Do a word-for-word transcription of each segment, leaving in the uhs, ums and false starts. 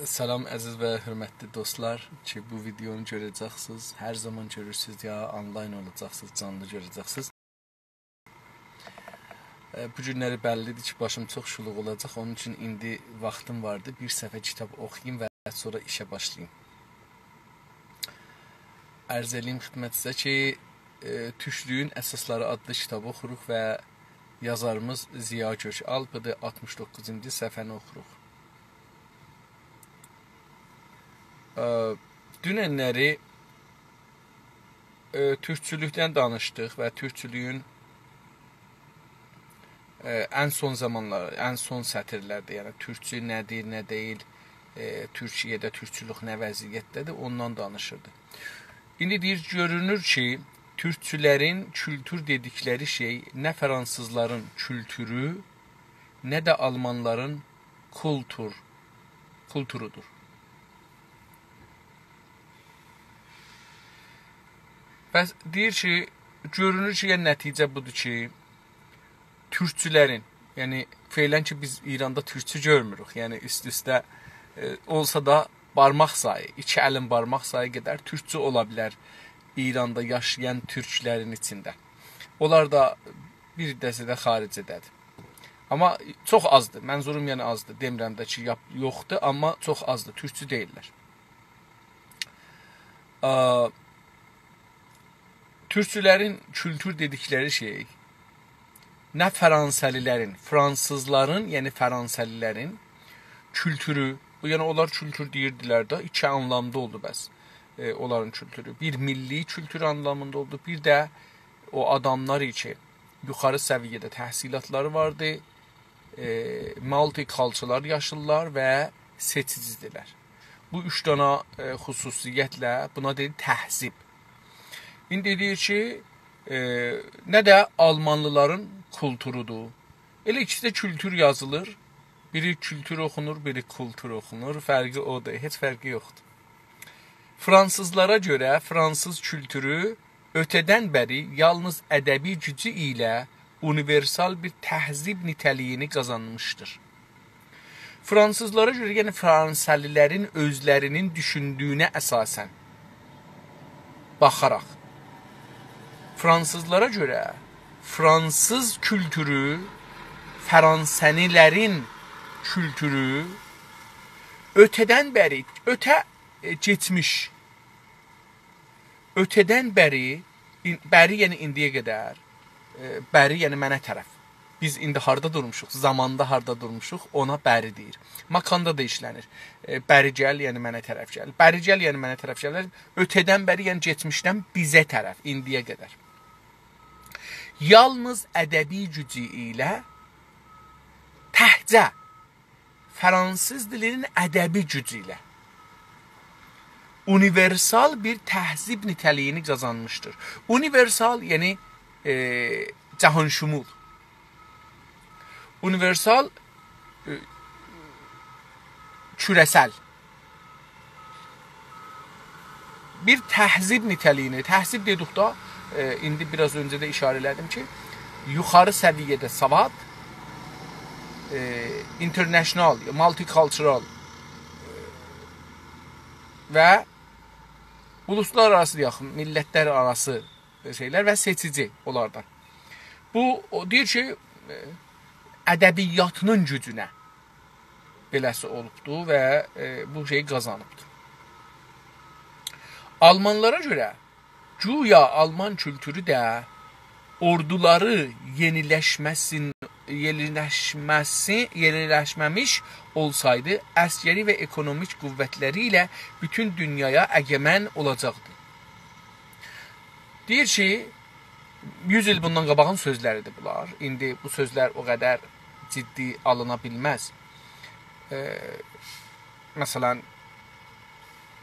سلام، عزیز و حؤرمتلی دوستلار کی، بو ویدئونو گؤره‌جکسینیز. هر زامان گؤرورسونوز، یا آنلاین اولاجاقسینیز، جانلی گؤره‌جکسینیز. ائ، بو گونلری بللی‌دیر کی، باشیم چوخ شولوق اولاجاق. اونون اوچون ایندی واختیم واردی. بیر صفحه کیتاب اوخویوم و سونرا ایشه باشلاییم. عرض ائله‌ییم خدمتینیزه کی، ائ، تورکلویون اساسلاری آدلی کیتابی اوخوروق و یازاریمیز ضیا گؤک‌آلپ‌دیر. آلتمیش دوققوزونجو صفحه‌نی اوخوروق. ائ، دوننلری، ائ، تورکچولوکدن دانیشدیق و تورکچولویون، ائ، ان سون زامانلار، ان سون سطیرلرده، یعنی تورکچو نه‌دیر، نه دئییل، ائ، تورکیه‌ده تورکچولوک نه وضعیتده‌دیر، اوندان دانیشیردی. ایندی دئییر، گؤرونور کی، تورکچولرین کولتور دئدیکلری شئی نه فرانسیزلارین کولتورو، نه ده آلمانلارین کولتور، کولتورودور. پس دئییر کی، گؤرونور کی، یعنی نتیجه بودور کی، تورکچولرین، یعنی فعلاً کی، بیز ایراندا تورکچو گؤرموروک. یعنی اوست-اوسته، ائ، اولسا دا بارماق سایی، ایکی الین بارماق سایی قدر تورکچو اولا بیلر ایراندا یاشایان تورکلرین ایچینده. اونلار دا بیر دسته ده خارجه‌ده‌دیر. آمما چوخ آزدیر. منظوروم، یعنی، آزدیر. دئمیرم ده کی، یاپ-، یوخدور، آمما چوخ آزدیر. تورکچو دئییللر. آ، تورکچولرین کولتور دئدیکلری شئی نه فرانسه‌لی‌لرین، فرانسیزلارین، یعنی فرانسه‌لی‌لرین کولتورو، بو، یعنی اونلار کولتور دئییردیلر ده، ایکی آنلامدا اولدو بس، ائ، اونلارین کولتورو. بیر میللی کولتور آنلامیندا اولدو، بیر ده او آداملار کی، یوخاری سویه‌ده تحصیلاتلاری واردی، ائ، مولتی‌کولتورال یاشیرلار و سئچیجی‌دیرلر. بو اوچ دانا، ائ، خصوصیتله بونا دئییر تهذیب. ایندی دئییر کی، ائ، نه ده آلمانلی‌لارین کولتورودور. ائله ایکیسی ده کولتور یازیلیر. بیری کولتور اوخونور، بیری کولتور اوخونور. فرقی اودور، هئچ فرقی یوخدور. فرانسیزلارا گؤره فرانسیز کولتورو اؤته‌دن بری یالنیز ادبی گوجو ایله اونیوئرسال بیر تهذیب نیته‌لیگینی قازانمیشدیر. فرانسیزلارا گؤره، یعنی فرانسه‌لی‌لرین اؤزلرینین دوشوندویونه اساساً باخاراق، فرانسیزلارا گؤره فرانسیز کولتورو، فرانسه‌لی‌لرین کولتورو اؤته‌دن بری، اؤته، ائ، کئچمیش، اؤته‌دن بری، این-، بری، یعنی ایندییه قدر، ائ، بری، یعنی منه طرف. بیز ایندی هاردا دورموشوق، زاماندا هاردا دورموشوق، اونا بری دئییر. ماکاندا دا ایشله‌نیر. ائ، بری گل، یعنی منه طرف گل. بری گل، یعنی منه طرف گل. اؤته‌دن بری، یعنی کئچمیشدن بیزه طرف، ایندییه قدر. یالنیز ادبی گوجو ایله، تکجه فرانسیز دیلینین ادبی گوجو ایله اونیوئرسال بیر تهذیب نیته‌لیگینی قازانمیشدیر. اونیوئرسال، یعنی، ائ، جهان‌شمول. اونیوئرسال، ائ، کوره‌سل بیر تهذیب نیته‌لیگینی، تهذیب دئدیکده، ائ، ایندی بیر آز اؤنجه ده ایشاره ائله‌دیم کی، یوخاری سویه‌ده سواد، ائ، اینترنشنال، مولتی‌کولتورال، ائ، و اولوسلارآراسی، یاخین، میللتلرآراسی شئیلر و سئچیجی اونلاردان. بو، او دئییر کی، ائ، ادبیاتینین گوجونه بئله‌سی اولوبدو و، ائ، بو شئیی قازانیبدی. آلمانلارا گؤره گویا آلمان کولتورو ده اوردولاری یئنیلشمه‌سین، یئنیلشمه‌سی، یئنیلشمه‌میش اولسایدی، عسکری و اکونومیک قوتلری ایله بوتون دونیایا اگمن اولاجاقدی. دئییر کی، یوز ایل بوندان قاباغین سؤزلریدیر بونلار. ایندی بو سؤزلر او قدر جدی آلینا بیلمز. ائ، مثلا،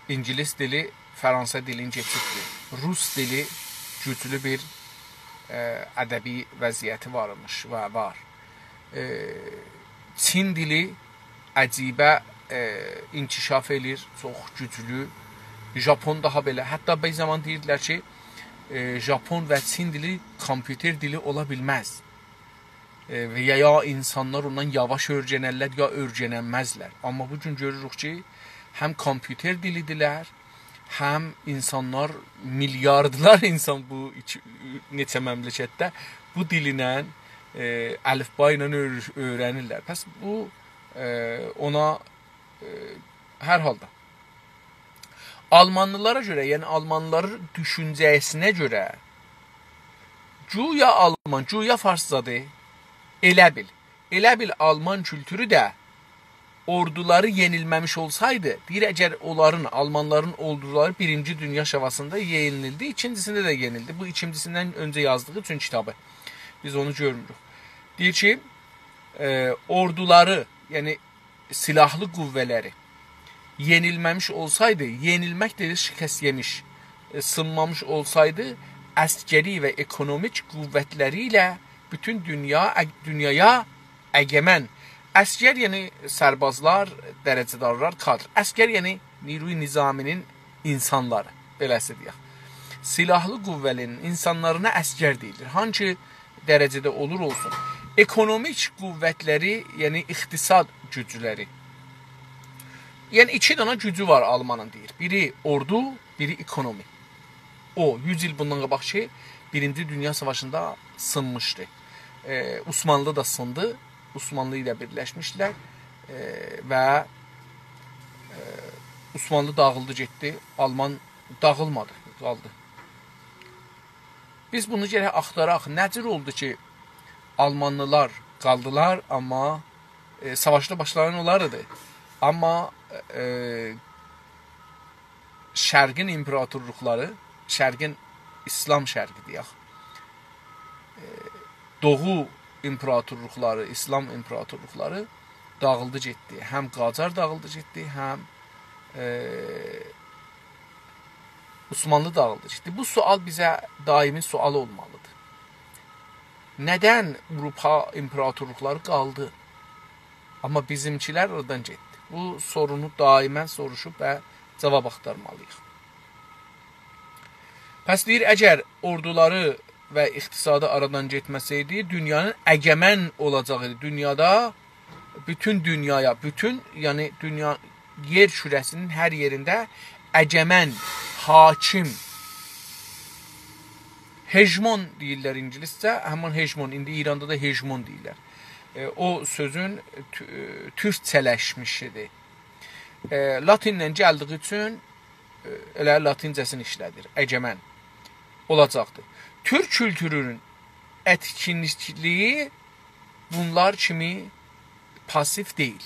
اینگیلیس دیلی فرانسه دیلینی کئچیبدیر. روس دیلی گوجلو بیر، ائ، ادبی وضعیتی وارمیش و وار. ائ، چین دیلی عجیبه، ائ، انکشاف ائله‌ییر، چوخ گوجلو. ژاپون داها بئله. حتی بیر زامان دئییردیلر کی، ائ، ژاپون و چین دیلی کامپیوتر دیلی اولا بیلمز. ائ، و یا، یا اینسانلار اوندان یاواش اؤیرنرلر، یا اؤیرنمزلر. آمما بو گون گؤروروک کی، هم کامپیوتر دیلی‌دیرلر، هم اینسانلار، میلیاردلار اینسان بو ایکی، نئچه مملکتده بو دیلینن، ائ، الفبا ایله اؤیر-، اؤیرنیرلر. پس بو، ائ، اونا، ائ، هر حالدا آلمانلیلارا گؤره، یعنی آلمانلیلارین دوشونجه‌سینه گؤره گویا آلمان، گویا فارسجادیر. ائله بیل. ائله بیل آلمان کولتورو ده اوردولاری یئنیلمه‌میش اولسایدی، دئییر، اگر اونلارین، آلمانلارین اوردولاری بیرینجی دونیا ساواشیندا یئنیلدی، ایکینجیسینده ده یئنیلدی. بو ایکینجیسیندن اؤنجه یازدیغی اوچون کیتابی. بیز اونو گؤرموروک. دئییر کی، ائ، اوردولاری، یعنی سیلاحلی قوه‌لری یئنیلمه‌میش اولسایدی، یئنیلمک دئدی، شکست یئمیش، ائ، سینمامیش اولسایدی، عسکری و اکونومیک قوتلری ایله بوتون دونیا، اگ-، دونیایا اگمن. عسکر، یعنی سربازلار، درجه‌دارلار، کادر. عسکر، یعنی نیروی نظامی‌نین اینسانلاری، بئله‌سی دئیک. سیلاحلی قوه‌نین اینسانلارینا عسکر دئییلیر. هانسی درجه‌ده اولور اولسون. اکونومیک قوتلری، یعنی اقتصاد گوجلری. یعنی ایکی دنه گوجو وار آلمانین، دئییر. بیری اوردو، بیری اکونومی. او، یوز ایل بوندان قاباق کی، بیرینجی دونیا ساواشیندا سینمیشدی. ائ، عثمانلی دا سیندی، عثمانلی ایله بیرلشمیشدیلر، ائ، و، ائ، عثمانلی داغیلدی، گئتدی، آلمان داغیلمادی، قالدی. بیز بونو گرک آختاراق. نه جور اولدو کی، آلمانلیلار قالدیلار، آمما، ائ، ساواشدا باشلایان اونلار ایدی. آمما، ائ، شرقین ایمپراتورلوقلاری، شرقین، ایسلام شرقی دئیک، ائ، دوغو ایمپراتورلوقلاری، ایسلام ایمپراتورلوقلاری داغیلدی گئتدی. هم قاجار داغیلدی گئتدی، هم، ائ، عثمانلی داغیلدی گئتدی. بو سؤال بیزه دائمی سؤال اولمالیدیر. ندن آوروپا ایمپراتورلوقلاری قالدی، آمما بیزیمکیلر اورادان گئتدی؟ بو سورونو دائما سوروشوب و جاواب آختارمالیییق. پس دئییر، اگر اوردولاری و اقتصادی آرادان گئتمه‌سه‌یدی، دونیانین اگمن اولاجاق ایدی. دونیادا، بوتون دونیایا، بوتون، یعنی دونیا، یئر کوره‌سی‌نین هر یئرینده اگمن، حاکم، هژمون دئییرلر اینگیلیسجه، همین هژمون، ایندی ایراندا دا هژمون دئییرلر. ائ، او سؤزون تو-، تورکجه‌لشمیشیدیر. ائ، لاتیندن گلدیگی اوچون، ائ، ائله لاتینجه‌سینی ایشله‌دیر. اگمن اولاجاقدیر. تورک کولتورونون ائتکینلیگی بونلار کیمی پاسیو دئییل،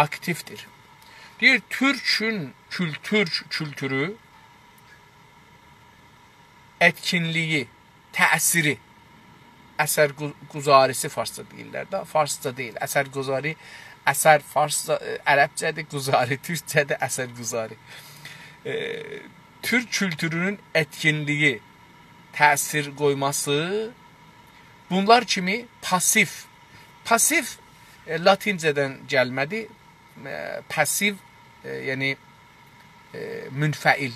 آکتیودیر. دئییر، تورکون کول-، تورک کولتورو ائتکینلیگی، تأثیری، اثرگو-، گذاری‌سی فارسجا دئییرلر ده، فارسجا دئییل، اثرگذاری، اثر فارسجا، ائ، عربجه‌دیر، گذاری تورکجه‌دیر، اثرگذاری. ائ، تورک کولتورونون ائتکینلیگی، تأثیر قویماسی بونلار کیمی پاسیو. پاسیو، ائ، لاتینجه‌دن گلمه‌دی. ائ، پاسیو، ائ، یعنی، ائ، منفعل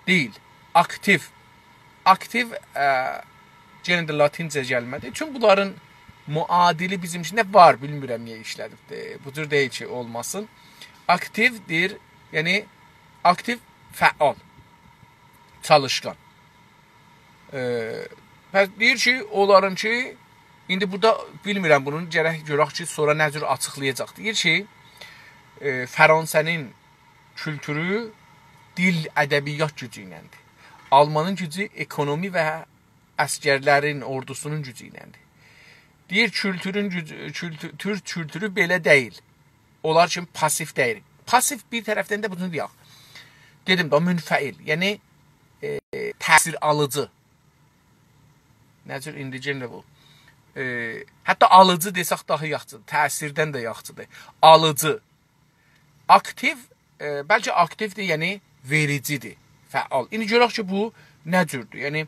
دئییل، آکتیو. آکتیو، ائ، یئنه ده لاتینجه گلمه‌دی. چون بونلارین معادلی بیزیم ایچینده وار، بیلمیرم نییه ایشله‌دیبدیر. بو جور دئییل کی، اولماسین. آکتیو دئییر، یعنی آکتیو، فعال، چالیشقان. ائ، پس دئییر کی، اونلارینکی، ایندی بورادا بیلمیرم بونون، گرک گؤرک کی، سونرا نه جور آچیقلایاجاق. دئییر کی، ائ، فرانسه‌نین کولتورو دیل، ادبیات گوجو ایلندیر. آلمانین گوجو اکونومی و عسکرلرین، اوردوسونون گوجو ایلندیر. دئییر، کولتورون گوجو، کولتو-، تورک کولتورو بئله دئییل. اونلار کیمی پاسیو دئییل. پاسیو بیر طرفدن ده بونو دئیک. دئدیم ده، منفعل، یعنی، ائ، تأثیر آلیجی. نه جور ایندی یئنه بو؟ ائ، حتی آلیجی دئسک داها یاخشیدیر. تأثیردن ده یاخشیدیر. آلیجی. آکتیو، ائ، بلکه آکتیودیر، یعنی وئریجیدیر، فعال. ایندی گؤرک کی، بو نه جوردور؟ یعنی،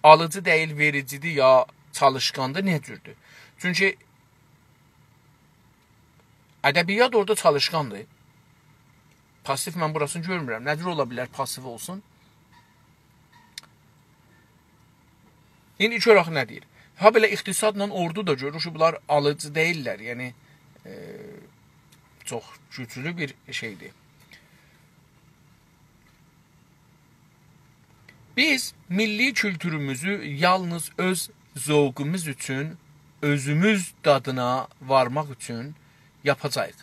آلیجی دئییل، وئریجیدیر، یا چالیشقاندیر، نه جوردور؟ چونکی ادبیات اورادا چالیشقاندیر. پاسیو، من بوراسینی گؤرمورم. نه جور اولا بیلر پاسیو اولسون؟ ایندی گؤرک نه دئییر. هابئله اقتصادلا اوردو دا گؤرور کی، بونلار آلیجی دئییللر. یعنی، ائ، چوخ گوجلو بیر شئیدیر. بیز میللی کولتوروموزو یالنیز اؤز ذوقوموز اوچون، اؤزوموز دادینا وارماق اوچون یاپاجاغیق.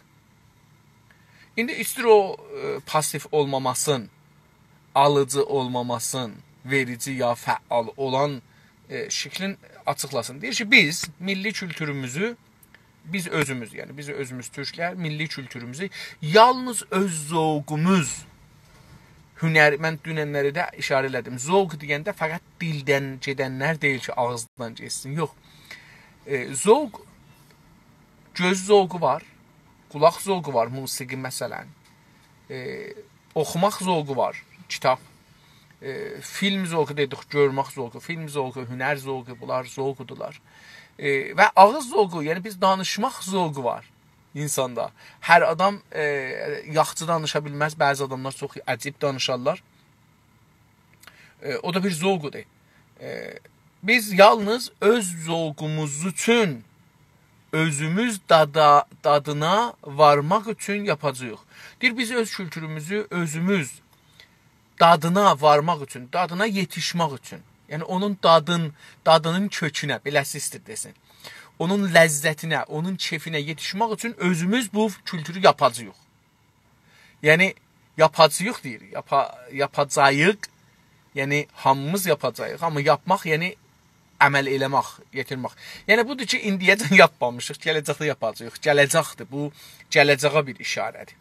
ایندی ایستیر او، ائ، پاسیو اولماماسین، آلیجی اولماماسین، وئریجی یا فعال اولان، ائ، شکلین آچیقلاسین. دئییر کی، بیز میللی کولتوروموزو، بیز اؤزوموز، یعنی بیز اؤزوموز تورکلر، میللی کولتوروموزو یالنیز اؤز ذوقوموز، هنر، من دوننلری ده ایشاره ائله‌دیم. ذوق دئینده فقط دیلدن گئدنلر دئییل کی، آغیزدان گئتسین. یوخ. ائ، ذوق، گؤز ذوقو وار، قولاق ذوقو وار، موسیقی مثلا. ائ، اوخوماق ذوقو وار، کیتاب. ائ، فیلم ذوقو دئدیک، گؤرمک ذوقو، فیلم ذوقو، هنر ذوقو، بونلار ذوقودولار. ائ، و آغیز ذوقو، یعنی بیز دانیشماق ذوقو وار اینساندا. هر آدام، ائ، یاخشی دانیشا بیلمز، بعضی آداملار چوخ عجیب دانیشارلار. ائ، او دا بیر ذوقودور. ائ، بیز یالنیز اؤز ذوقوموز اوچون اؤزوموز دادا، دادینا وارماق اوچون یاپاجاغیق. دئییر، بیز اؤز کولتوروموزو اؤزوموز دادینا وارماق اوچون، دادینا یئتیشمک اوچون. یعنی اونون دادین، دادینین کؤکونه، بئله‌سی ایستیر دئسین. اونون لذتینه، اونون کئفینه یئتیشمک اوچون اؤزوموز بو کولتورو یاپاجاغیق. یعنی، یاپاجاغیق دئییر، یاپا-، یاپاجاغیق، یعنی هامیمیز یاپاجاغیق، آمما یاپماق، یعنی عمل ائله‌مک، یئتیرمک. یعنی بودور کی، ایندییه‌جن یاپمامیشیق، گله‌جکده یاپاجاغیق، گله‌جکدیر، بو گله‌جه‌یه بیر ایشاره‌دیر.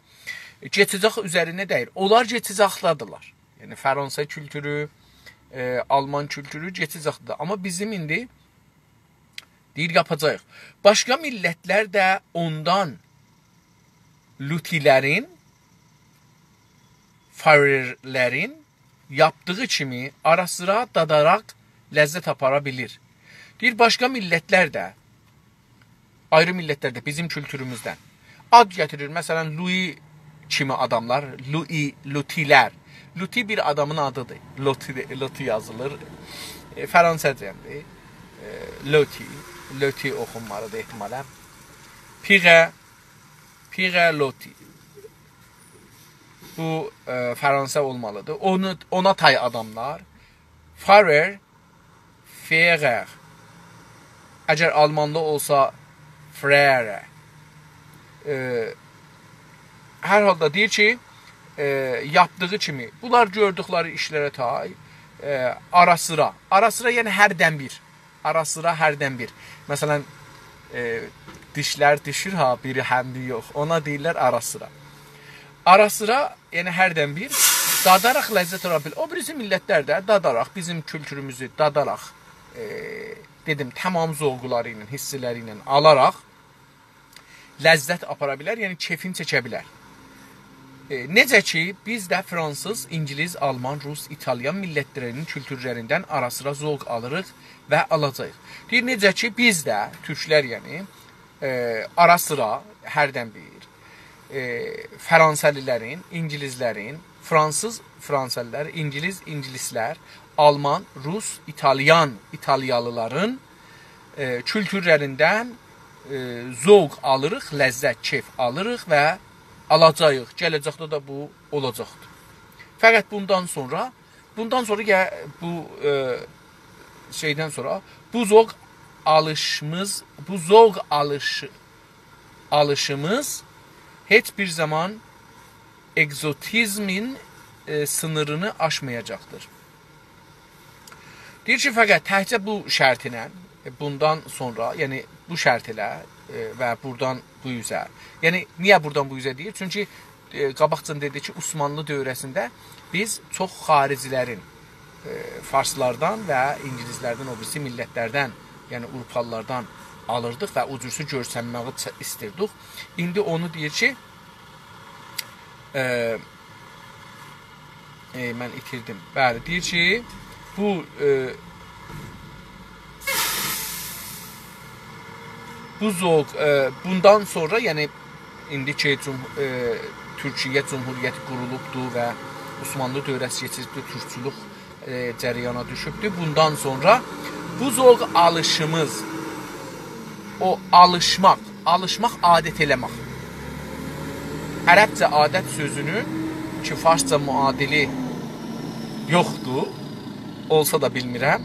ائ، کئچه‌جک اوزرینه دئییل، اونلار کئچه‌جکده‌دیرلر. یعنی فرانسه کولتورو، ائ، آلمان کولتورو کئچه‌جکدیر. آمما بیزیم ایندی دئییر، یاپاجاغیق. باشقا میللتلر ده اوندان لوتیلرین، فاررلرین یاپدیغی کیمی آرا سیرا داداراق لذت آپارا بیلیر. دئییر، باشقا میللتلر ده، آیری میللتلر ده بیزیم کولتوروموزدن آد گتیریر. مثلا، لویی کیمی آداملار، لویی، لوتیلر. لوتی بیر آدامین آدیدیر. لوتی، لوتی یازیلیر. ائ، فرانسه‌جه‌دیر. ائ، لوتی، لوتی اوخونمالیدیر احتمالا. پیغه، پیغه لوتی. بو، ائ، فرانسه اولمالیدیر. اونو، اونا تای آداملار. فارر، فئرر. اگر آلمانلی اولسا، فرئره. ائ، هر حالدا دئییر کی، ائ، یاپدیغی کیمی، بونلار گؤردوکلری ایشلره تای، ائ، آرا سیرا. آرا سیرا، یعنی هردن بیر. آرا سیرا، هردن بیر. مثلا، ائ، دیشلر دوشور ها، بیری هندی یوخ. اونا دئییرلر آرا سیرا. آرا سیرا، یعنی هردن بیر، داداراق لذت آلا بیلیر. او بیریسی میللتلر ده داداراق، بیزیم کولتوروموزو داداراق، ائ، دئدیم، تمام ذوقلاری ایله، حیسلری ایله آلاراق لذت آپارا بیلر، یعنی کئفین چکه بیلر. ائ، نئجه کی، بیز ده فرانسیز، اینگیلیس، آلمان، روس، ایتالیان میللتلرینین کولتورلریندن آرا سیرا ذوق آلیریق و آلاجاغیق. دئییر، نئجه کی، بیز ده، تورکلر یعنی، ائ، آرا سیرا، هردن بیر، ائ، فرانسه‌لیلرین، اینگیلیسلرین، فرانسیز، فرانسه‌لیلر، اینگیلیس، اینگیلیسلر، آلمان، روس، ایتالیان، ایتالیالیلارین، ائ، کولتورلریندن، ائ، ذوق آلیریق، لذت، کئف آلیریق و آلاجاغیق. گله‌جکده ده بو اولاجاقدیر. فقط بوندان سونرا، بوندان سونرا یا بو، ائ، شئیدن سونرا بو ذوق آلیشیمیز، بو ذوق آلیشی-، آلیشیمیز هئچ بیر زامان اگزوتیزمین، ائ، سینیرینی آشمایاجاقدیر. دئییر کی، فقط تکجه بو شرط ایله، ائ، بوندان سونرا، یعنی بو شرط ایله، ائ، و بورادان بو اوزه. یعنی، نییه بورادان بو اوزه دئییر؟ چونکی، ائ، قاباقجان دئدی کی، عثمانلی دؤوره‌سینده بیز چوخ خارجیلرین، ائ، فارسلاردان و اینگیلیسلردن، او بیریسی میللتلردن، یعنی آوروپالیلاردان آلیردیق و او جورسو گؤرسنمه‌یی چ-، ایستیردیک. ایندی اونو دئییر کی، ائ، ائ، من ایتیردیم. بلی، دئییر کی، بو، ائ، بو ذوق، ائ، بوندان سونرا، یعنی ایندی کی، جمهو-، ائ، تورکیه جمهوریتی قورولوبدور و عثمانلی دؤوره‌سی کئچیبدیر، تورکچولوک، ائ، جریانا دوشوبدور. بوندان سونرا بوزوق آلیشیمیز. او آلیشماق. آلیشماق، عادت ائله‌مک. عربجه عادت سؤزونون، کی فارسجا معادلی یوخدور، اولسا دا بیلمیرم.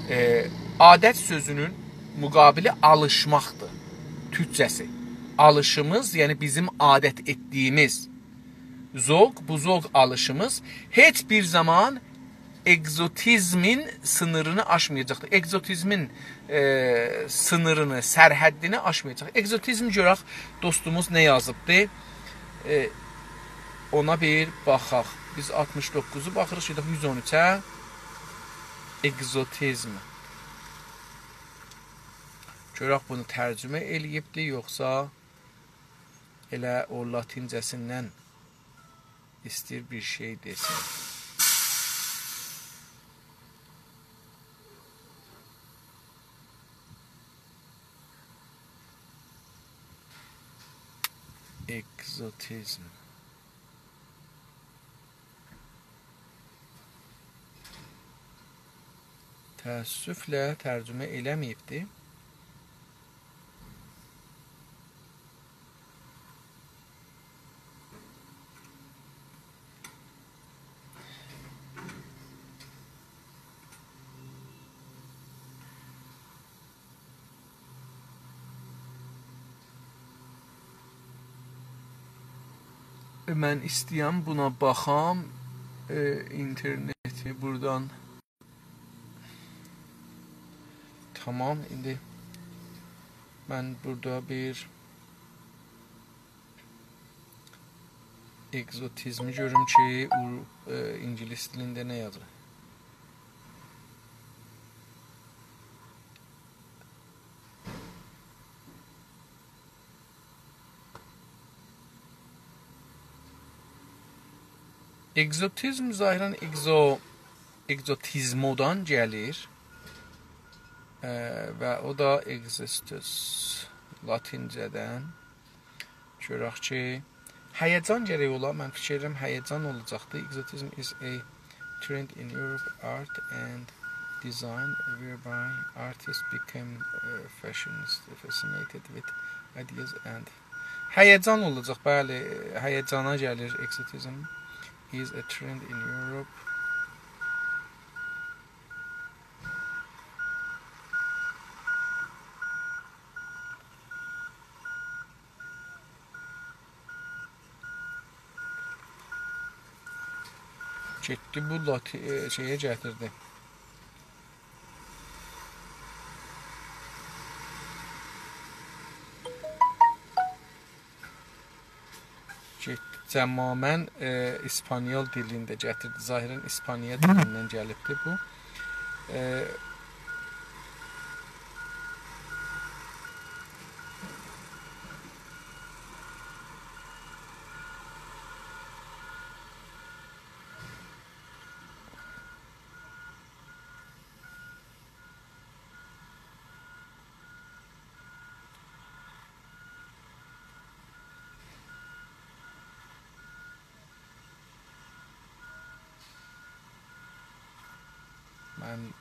ائ، عادت سؤزونون مقابلی آلیشماقدیر. تورکجه‌سی. آلیشیمیز، یعنی بیزیم عادت ائتدیییمیز ذوق، بوزوق آلیشیمیز هئچ بیر زامان اگزوتیزمین سینیرینی آشمایاجاقدیر. اگزوتیزمین، ائ، سینیرینی، سرحدینی آشمایاجاق. اگزوتیزم گؤرک، دوستوموز نه یازیبدی؟ ائ، اونا بیر باخاق. بیز آلتمیش دوققوزو باخیریق، گئدک یوز اون اوچه. اگزوتیزم. گؤرک بونو ترجمه ائله‌ییبدی، یوخسا ائله او لاتینجه‌سیندن ایسته‌ییر بیر شئی دئسین. اگزوتیزم. تأسفله ترجمه ائله‌مه‌ییبدی. من ایسته‌یم بونا باخام، ائ، اینترنتی بورادان. تامام، ایندی من بورادا بیر اگزوتیزمی گؤروم کی، او، ائ، اینگیلیس دیلینده نه یازیر. اگزوتیزم ظاهراً اگزو-، اگزوتیزمودان گلیر. ائ، و او دا اگزیستوس، لاتینجه‌دن. گؤرک کی، هیجان گرک اولا، من فیکیر ائدیرم، هیجان اولاجاقدی. Exotism is a trend in Europe art and design whereby artists become, uh, fascinated, fascinated with ideas and هیجان اولاجاق، بلی، هیجانا گلیر. Exotism is a trend in Europe. گئتدی بو لاتی-، ائ، شئیه گتیردی. گئتدی، تماماً، ائ، اسپانیول دیلینده گتیردی. ظاهراً اسپانیا دیلیندن گلیبدی بو. ائ، من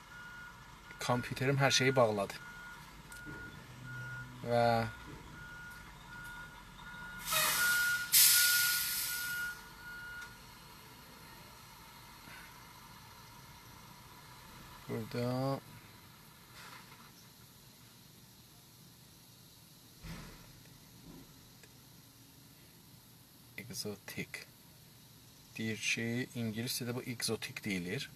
کامپیوتریم هر شئیی باغلادی. و بورادا اگزوتیک. دئییر کی، اینگیلیسجه‌ده بو اگزوتیک دئییلیر.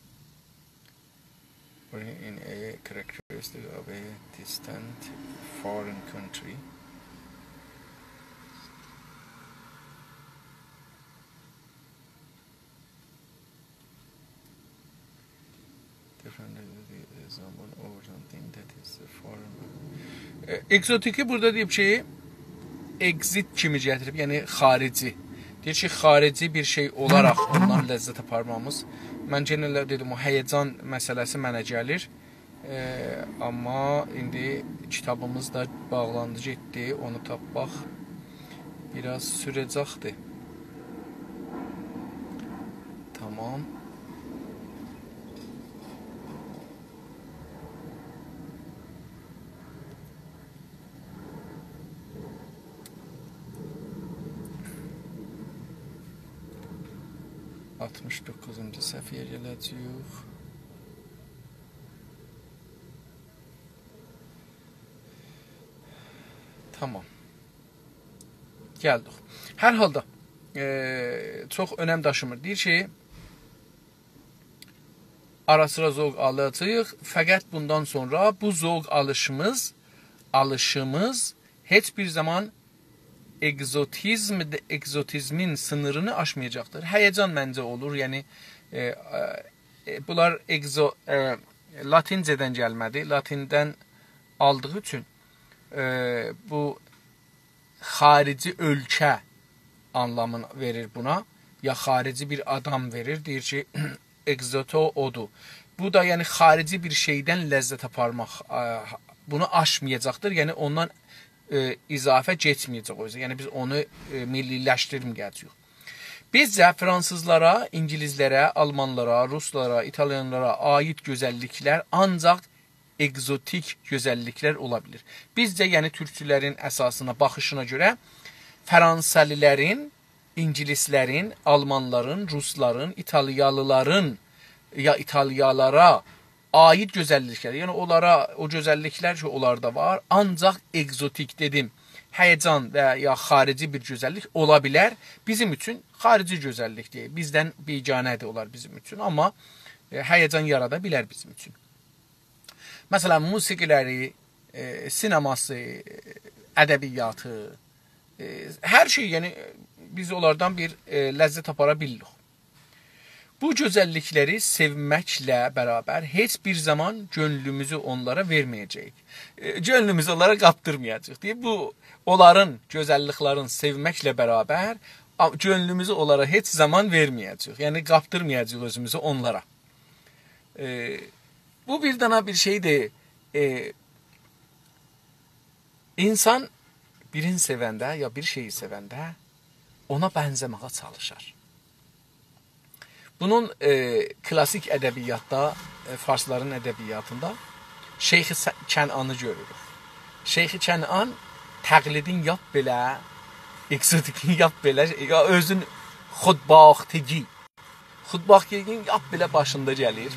Born in a characteristic of a distant foreign country. Different someone over something that is foreign. ائ، اگزوتیکی بورادا دئییب کی، اگزیت کیمی گتیریب، یعنی خارجی. دئییر کی، خارجی بیر شئی اولاراق اوندان لذت آپارمامیز. من یئنه ده دئدیم، او هیجان مسئله‌سی منه گلیر. ائ، آمما ایندی کیتابیمیز دا باغلاندی گئتدی، اونو تاپماق بیر آز سوره‌جکدیر. تامام. آلتمیش دوققوزونجو صفحه‌یه گله‌جه‌ییک. تامام. گلدیک. هر حالدا، ائ، چوخ اؤنم داشیمیر. دئییر کی، آرا سیرا ذوق آلاجاغیق، فقط بوندان سونرا بو ذوق آلیشیمیز، آلیشیمیز هئچ بیر زامان اگزوتیزم، اگزوتیزمین سینیرینی آشمایاجاقدیر. هیجان منجه اولور، یعنی، ائ، ائ، بونلار اگزو-، ائ، لاتینجه‌دن گلمه‌دی، لاتیندن آلدیغی اوچون، ائ، بو خاریجی اؤلکه آنلامینی وئریر بونا، یا خاریجی بیر آدام وئریر، دئییر کی، اگزوتو اودور. بو دا، یعنی، خاریجی بیر شئیدن لذت آپارماق، ائ، بونو آشمایاجاقدیر، یعنی اوندان، ائ، اضافه کئچمه‌یه‌جک اؤزو. یعنی بیز اونو، ائ، میللی‌لشدیرمه‌یه‌جه‌ییک. بیزجه فرانسیزلارا، اینگیلیزلره، آلمانلارا، روسلارا، ایتالیانلارا عایید گؤزللیکلر آنجاق اگزوتیک گؤزللیکلر اولا بیلیر. بیزجه، یعنی تورکچولرین اساسینا، باخیشینا گؤره فرانسه‌لی‌لرین، اینگیلیسلرین، آلمانلارین، روسلارین، ایتالیالیلارین یا ایتالیالارا عایید گؤزللیکلر، یعنی اونلارا او گؤزللیکلر کی، اونلاردا وار، آنجاق اگزوتیک دئدیم، هیجان و یا خاریجی بیر گؤزللیک اولا بیلر. بیزیم اوچون خاریجی گؤزللیک دئییل، بیزدن بیگانه‌دیر اونلار بیزیم اوچون، آمما، ائ، هیجان یارادا بیلر بیزیم اوچون. مثلا، موسیقی‌لری، ائ، سینماسی، ائ، ادبیاتی، ائ، هر شئی، یعنی، بیز اونلاردان بیر، ائ، لذت آپارا بیلیریک. بو گؤزللیکلری سئومکله برابر هئچ بیر زامان گؤنلوموزو اونلارا وئرمه‌یه‌جه‌ییک. ائ، گؤنلوموزو اونلارا قاپتیرمایاجاغیق. دئییر، بو، اونلارین گؤزللیکلرین سئومکله برابر، آ، گؤنلوموزو اونلارا هئچ زامان وئرمه‌یه‌جه‌ییک. یعنی، قاپتیرمایاجاغیق اؤزوموزو اونلارا. ائ، بو بیر دنه بیر شئیدیر. ائ، اینسان بیرینی سئونده یا بیر شئیی سئونده اونا بنزه‌مه‌یه چالیشار. بونون، ائ، کلاسیک ادبیاتدا، ائ، فارسلارین ادبیاتیندا شیخ س-، کنعانی گؤروروک. شیخ کنعان تقلیدین لاپ بئله، اگزوتیکین لاپ بئله، یا اؤزون خودباختگی خودباختگی‌نین لاپ بئله باشیندا گلیر.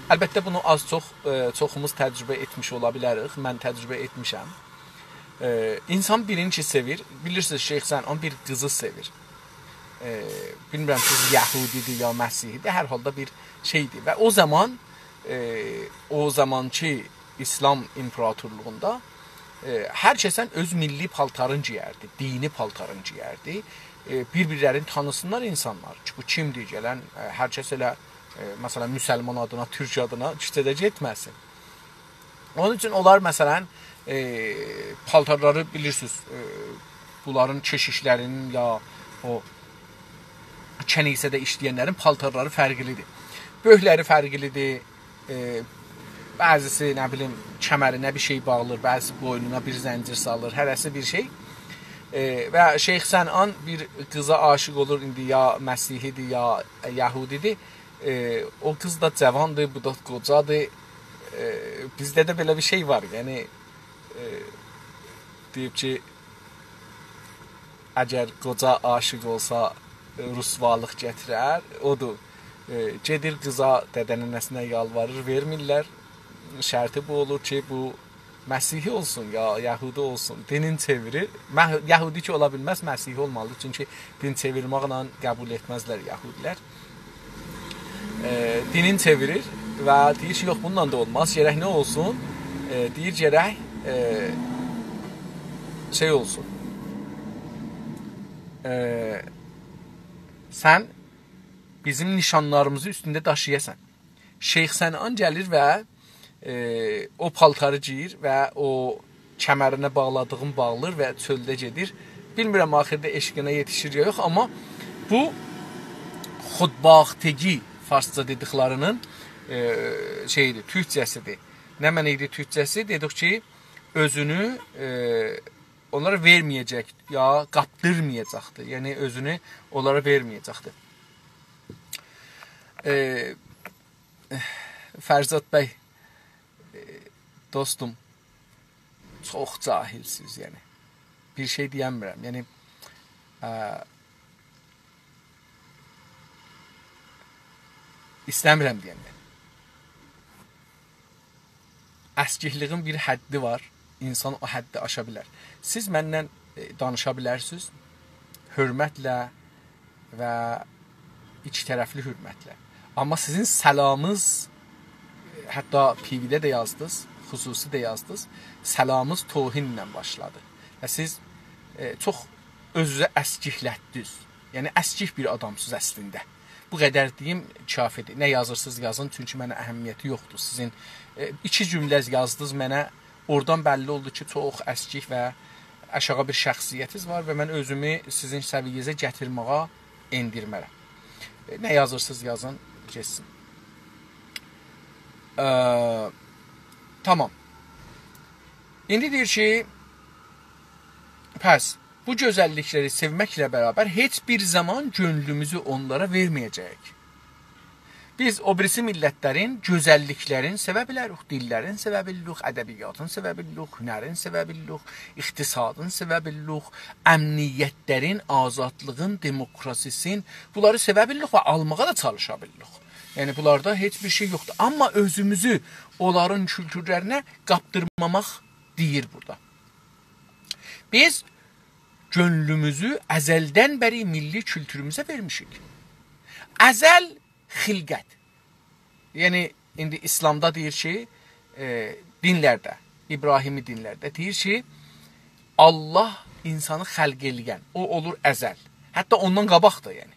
البته، بونو آز چوخ، ائ، چوخوموز تجربه ائتمیش اولا بیلریک. من تجربه ائتمیشم. ائ، اینسان بیرینی کی سئویر، بیلیرسینیز، شیخ کنعان بیر قیزی سئویر. ائ، بیلمیرم، قیز یهودی‌دیر یا مسیحی‌دیر، هر حالدا بیر شئیدیر. و او زامان، ائ، او زامانکی ایسلام ایمپراتورلوغوندا، ائ، هر کسن اؤز میللی پالتارین گئیردی، دینی پالتارین گئیردی. ائ، بیر-بیرلرینی تانیسینلار اینسانلار کی، بو کیمدیر، گلن، ائ، هر کس ائله، ائ، مثلا، مسلمان آدینا، تورک آدینا کوچه‌ده گئتمه‌سین. اونون اوچون اونلار، مثلا، ائ، پالتارلاری بیلیرسینیز، ائ، بونلارین کشیشلرینین یا او کنیسه‌ده ایشله‌ینلرین پالتارلاری فرقلی‌دیر. بؤرکلری فرقلی‌دیر، ائ، بعضیسی، نه بیلیم، کمرینه بیر شئی باغلیر، بعضیسی بوینونا بیر زنجیر سالیر، هره‌سی بیر شئی. ائ، و شیخ کنعان بیر قیزا عاشیق اولور، ایندی یا مسیحی‌دیر، یا یهودی‌دیر. ائ، او قیز دا جاواندیر، بو دا قوجادیر. ائ، بیزده ده بئله بیر شئی وار، یعنی، ائ، دئییب کی، اگر قوجا عاشیق اولسا، ائ، رسوالیق گتیرر، اودور. ائ، گئدیر قیزا، دده ننه‌سینه یالواریر، وئرمیرلر. شرطی بو اولور کی، بو مسیحی اولسون، یا یهودی اولسون، دینین چئویریر. مه-، یهودی کی اولا بیلمز، مسیحی اولمالیدیر. چونکی دین چئویرمکله قبول ائتمزلر یهودی‌لر. ائ، دینین چئویریر و دئییر کی، یوخ، بونونلا دا اولماز. گرک نه اولسون؟ ائ، دئییر، گرک، ائ، شئی اولسون. ائ، سن بیزیم نیشانلاریمیزی اوستونده داشییاسان. شیخ کنعان گلیر و، ائ، او پالتاری گئییر و او کمرینه باغلادیغین باغلیر و چؤلده گئدیر. بیلمیرم، آخیردا عشقینه یئتیشیر یا یوخ، آمما بو خودباختگی فارسجا دئدیکلرینین، ائ، شئییدیر، تورکجه‌سیدیر. نمنه ایدی تورکجه‌سی؟ دئدیک کی، اؤزونو، ائ، اونلارا وئرمه‌یه‌جک، یا قاپتیرمایاجاقدی. یعنی، اؤزونو اونلارا وئرمه‌یه‌جکدی. ائ، فرزاد بی، ائ، دوستوم، چوخ جاهیلسینیز، یعنی. بیر شئی دئینمیرم، یعنی، ائ، ایسته‌میرم دئینده. اسکیکلیگین بیر حدّی وار. اینسان او حدّی آشا بیلر. سیز منن، ائ، دانیشا بیلرسینیز حؤرمتله و ایکی طرفلی حؤرمتله. آمما سیزین سلامینیز، حتی پی‌وی‌ده ده یازدینیز، خصوصی ده یازدینیز، سلامینیز توهینله باشلادی. و سیز، ائ، چوخ اؤزونوزو اسکیکلتدینیز. یعنی اسکیک بیر آدامسینیز اصلینده. بو قدر دئییم کافی‌دیر. نه یازیرسینیز یازین، چونکی منه اهمیتی یوخدور. سیزین، ائ، ایکی جمله یازدینیز منه، اورادان بللی اولدو کی، چوخ اسکیک و آشاغی بیر شخصیتینیز وار و من اؤزومو سیزین سویه‌نیزه گتیرمه‌یه ائندیرمه‌رم. ائ، نه یازیرسینیز یازین، گئتسین. ائ، تامام. ایندی دئییر کی، پس بو گؤزللیکلری سئومکله برابر هئچ بیر زامان گؤنلوموزو اونلارا وئرمه‌یه‌جه‌ییک. بیز او بیریسی میللتلرین گؤزللیکلرینی سئوه بیلریک، دیللرین سئوه بیلیریک، ادبیاتین سئوه بیلیریک، هنرین سئوه بیلیریک، اقتصادین سئوه بیلیریک، امنیتلرین، آزادلیغین، دموکراسی‌سین، بونلاری سئوه بیلیریک و آلماغا دا چالیشا بیلیریک. یعنی بونلاردا هئچ بیر شئی یوخدور. آمما اؤزوموزو اونلارین کولتورلرینه قاپتیرماماق دئییر بورادا. بیز گؤنلوموزو ازلدن بری میللی کولتوروموزه وئرمیشیک. ازل خلقت. یعنی، ایندی ایسلامدا دئییر کی، ائ، دینلرده، ابراهیمی دینلرده دئییر کی، الله اینسانی خلق ائله‌ین، او اولور ازل. حتی اوندان قاباق دا، یعنی.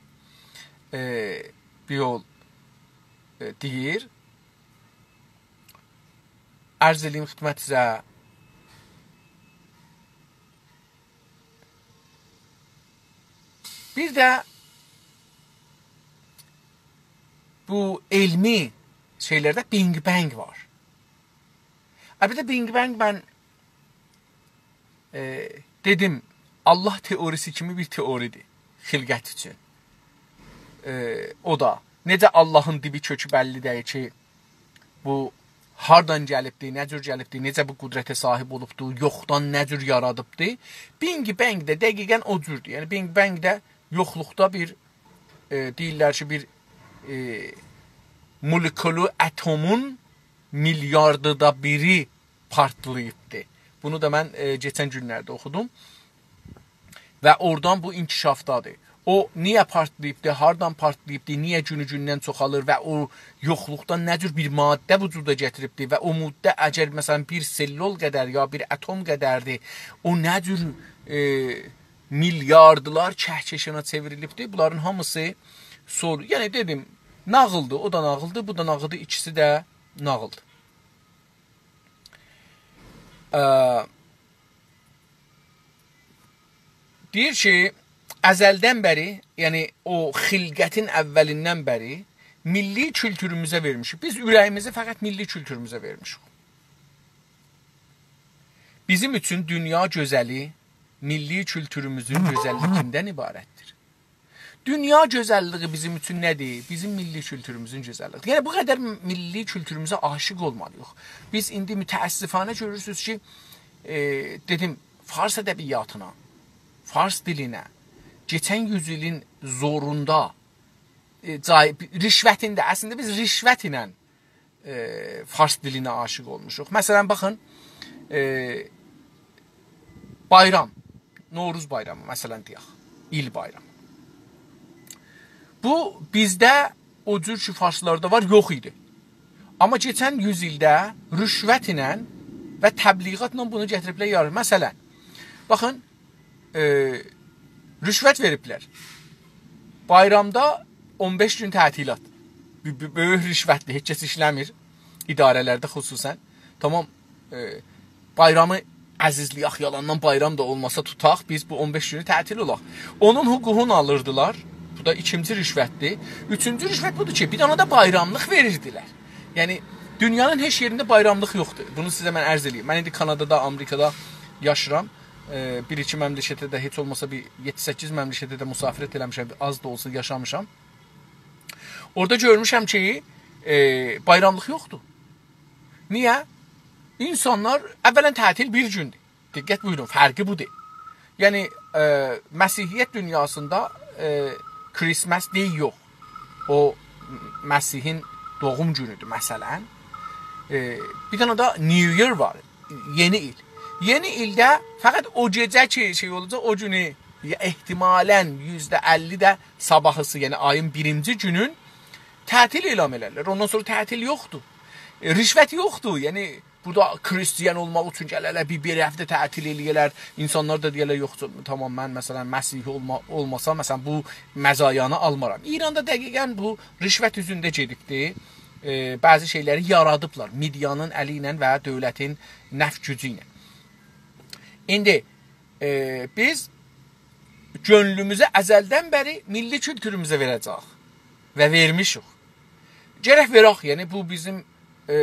ائ، بیر یول، ائ، دئییر. عرض ائله‌ییم خدمتینیزه. بیر ده بو علمی شئیلرده بینگ بنگ وار. البته، بینگ بنگ من، ائ، دئدیم، الله تئوریسی کیمی بیر تئوری‌دیر خلقت اوچون. ائ، او دا، نئجه اللهین دیبی کؤکو بللی دئییل کی، بو هاردان گلیبدی، نه جور گلیبدی، نئجه بو قدرته صاحب اولوبدو، یوخدان نه جور یارادیبدی. بینگ بنگ ده دقیقاً او جوردور. یعنی، بینگ بنگ ده یوخلوقدا بیر، ائ، دئییرلر کی، بیر، ائ، مولکولو اتمون میلیارددا بیری پارتلاییبدی. بونو دا من، ائ، کئچن گونلرده اوخودوم. و اورادان بو انکشافدادیر. او نییه پارتلاییبدی، هاردان پارتلاییبدی، نییه گونو گوندن چوخالیر و او یوخلوقدان نه جور بیر ماده وجودا گتیریبدی و او ماده اگر، مثلاً، بیر سلول قدر یا بیر اتم قدردیر، او نه جور، ائ، میلیاردلار کهکشانا چئوریلیبدی، بونلارین هامیسی سور-، یعنی، دئدیم، ناغیلدیر، او دا ناغیلدیر، بو دا ناغیلدیر، ایکیسی ده ناغیلدیر. ا، دئییر کی، ازلدن بری، یعنی او خلقتین اولیندن بری میللی کولتوروموزه وئرمیشیک. بیز اوره‌ییمیزی فقط میللی کولتوروموزه وئرمیشیک. بیزیم اوچون دونیا گؤزلی میللی کولتوروموزون گؤزللیگیندن عبارتدیر. دونیا گؤزللیگی بیزیم اوچون نه‌دیر؟ بیزیم میللی کولتوروموزون گؤزللیگی. یعنی، بو قدر میللی کولتوروموزه عاشیق اولمالی‌ییق. بیز ایندی متأسفانه گؤرورسونوز کی، ائ، دئدیم، فارس ادبیاتینا، فارس دیلینه، کئچن یوز ایلین زوروندا، ائ، جای-، رشوتین ده، اصلینده بیز رشوت ایله ائ، فارس دیلینه عاشیق اولموشوق. مثلاً، باخین، ائ، بایرام، نوروز بایرامی، مثلاً، دئیک، ایل بایرامی. بو، بیزده او جور کی، فارسلاردا وار، یوخ ایدی. آمما کئچن یوز ایلده رشوت ایله و تبلیغاتلا بونو گتیریبلر یارار. مثلاً، باخین، ائ، رشوت وئریبلر. بایرامدا اون بئش گون تعطیلات. بو-، بو-، بؤیوک رشوتدیر، هئچ کس ایشله‌میر. اداره‌لرده خصوصاً. تامام، ائ، بایرامی عزیزله‌یک، یالاندان بایرام دا اولماسا توتاق، بیز بو اون بئش گونو تعطیل اولاق. اونون حقوقونو آلیردیلار. بو دا ایکینجی رشوتدیر. اوچونجو رشوت بودور کی، بیر دنه ده بایراملیق وئریردیلر. یعنی، دونیانین هئچ یئرینده بایراملیق یوخدور. بونو سیزه من عرض ائله‌ییم. من ایندی کانادادا، آمریکادا یاشاییرام. ائ، بیر-ایکی مملکته ده، هئچ اولماسا بیر یئددی-سککیز مملکته ده مسافرت ائله‌میشم، آز دا اولسا یاشامیشام. اورادا گؤرموشم کی، ائ، بایراملیق یوخدور. نییه؟ اینسانلار، اولاً، تعطیل بیر گوندور. دقت بویورون، فرقی بودور. یعنی، ائ، مسیحیت دونیاسیندا، ائ، Christmas Day یوخ. او مسیحین دوغوم گونودور، مثلا. ائ، بیر دنه ده New Year وار، یئنی ایل. یئنی ایلده فقط او گئجه کی، شئی اولاجاق، او گونو، یا احتمالا یوزده اللی ده صاباحیسی، یعنی آیین بیرینجی گونون تعطیل اعلان ائلرلر. اوندان سونرا تعطیل یوخدور. ائ، رشوت یوخدور. یعنی، بورادا کریستیان اولماق اوچون گلرلر، بیر، بیر هفته تعطیل ائله‌یرلر. اینسانلار دا دئیرلر: «یوخ، تامام، من، مثلا، مسیحی اولما-، اولماسام، مثلا، بو مزایانی آلمارام.» ایراندا دقیقا بو رشوت اوزونده گئدیبدی. ائ، بعضی شئیلری یارادیبلار مئدیانین الی ایله و دؤولتین نفت گوجو ایله. ایندی، ائ، بیز گؤنلوموزو ازلدن بری میللی کولتوروموزه وئره‌جه‌ییک و وئرمیشیک. گرک وئرک، یعنی بو بیزیم، ائ،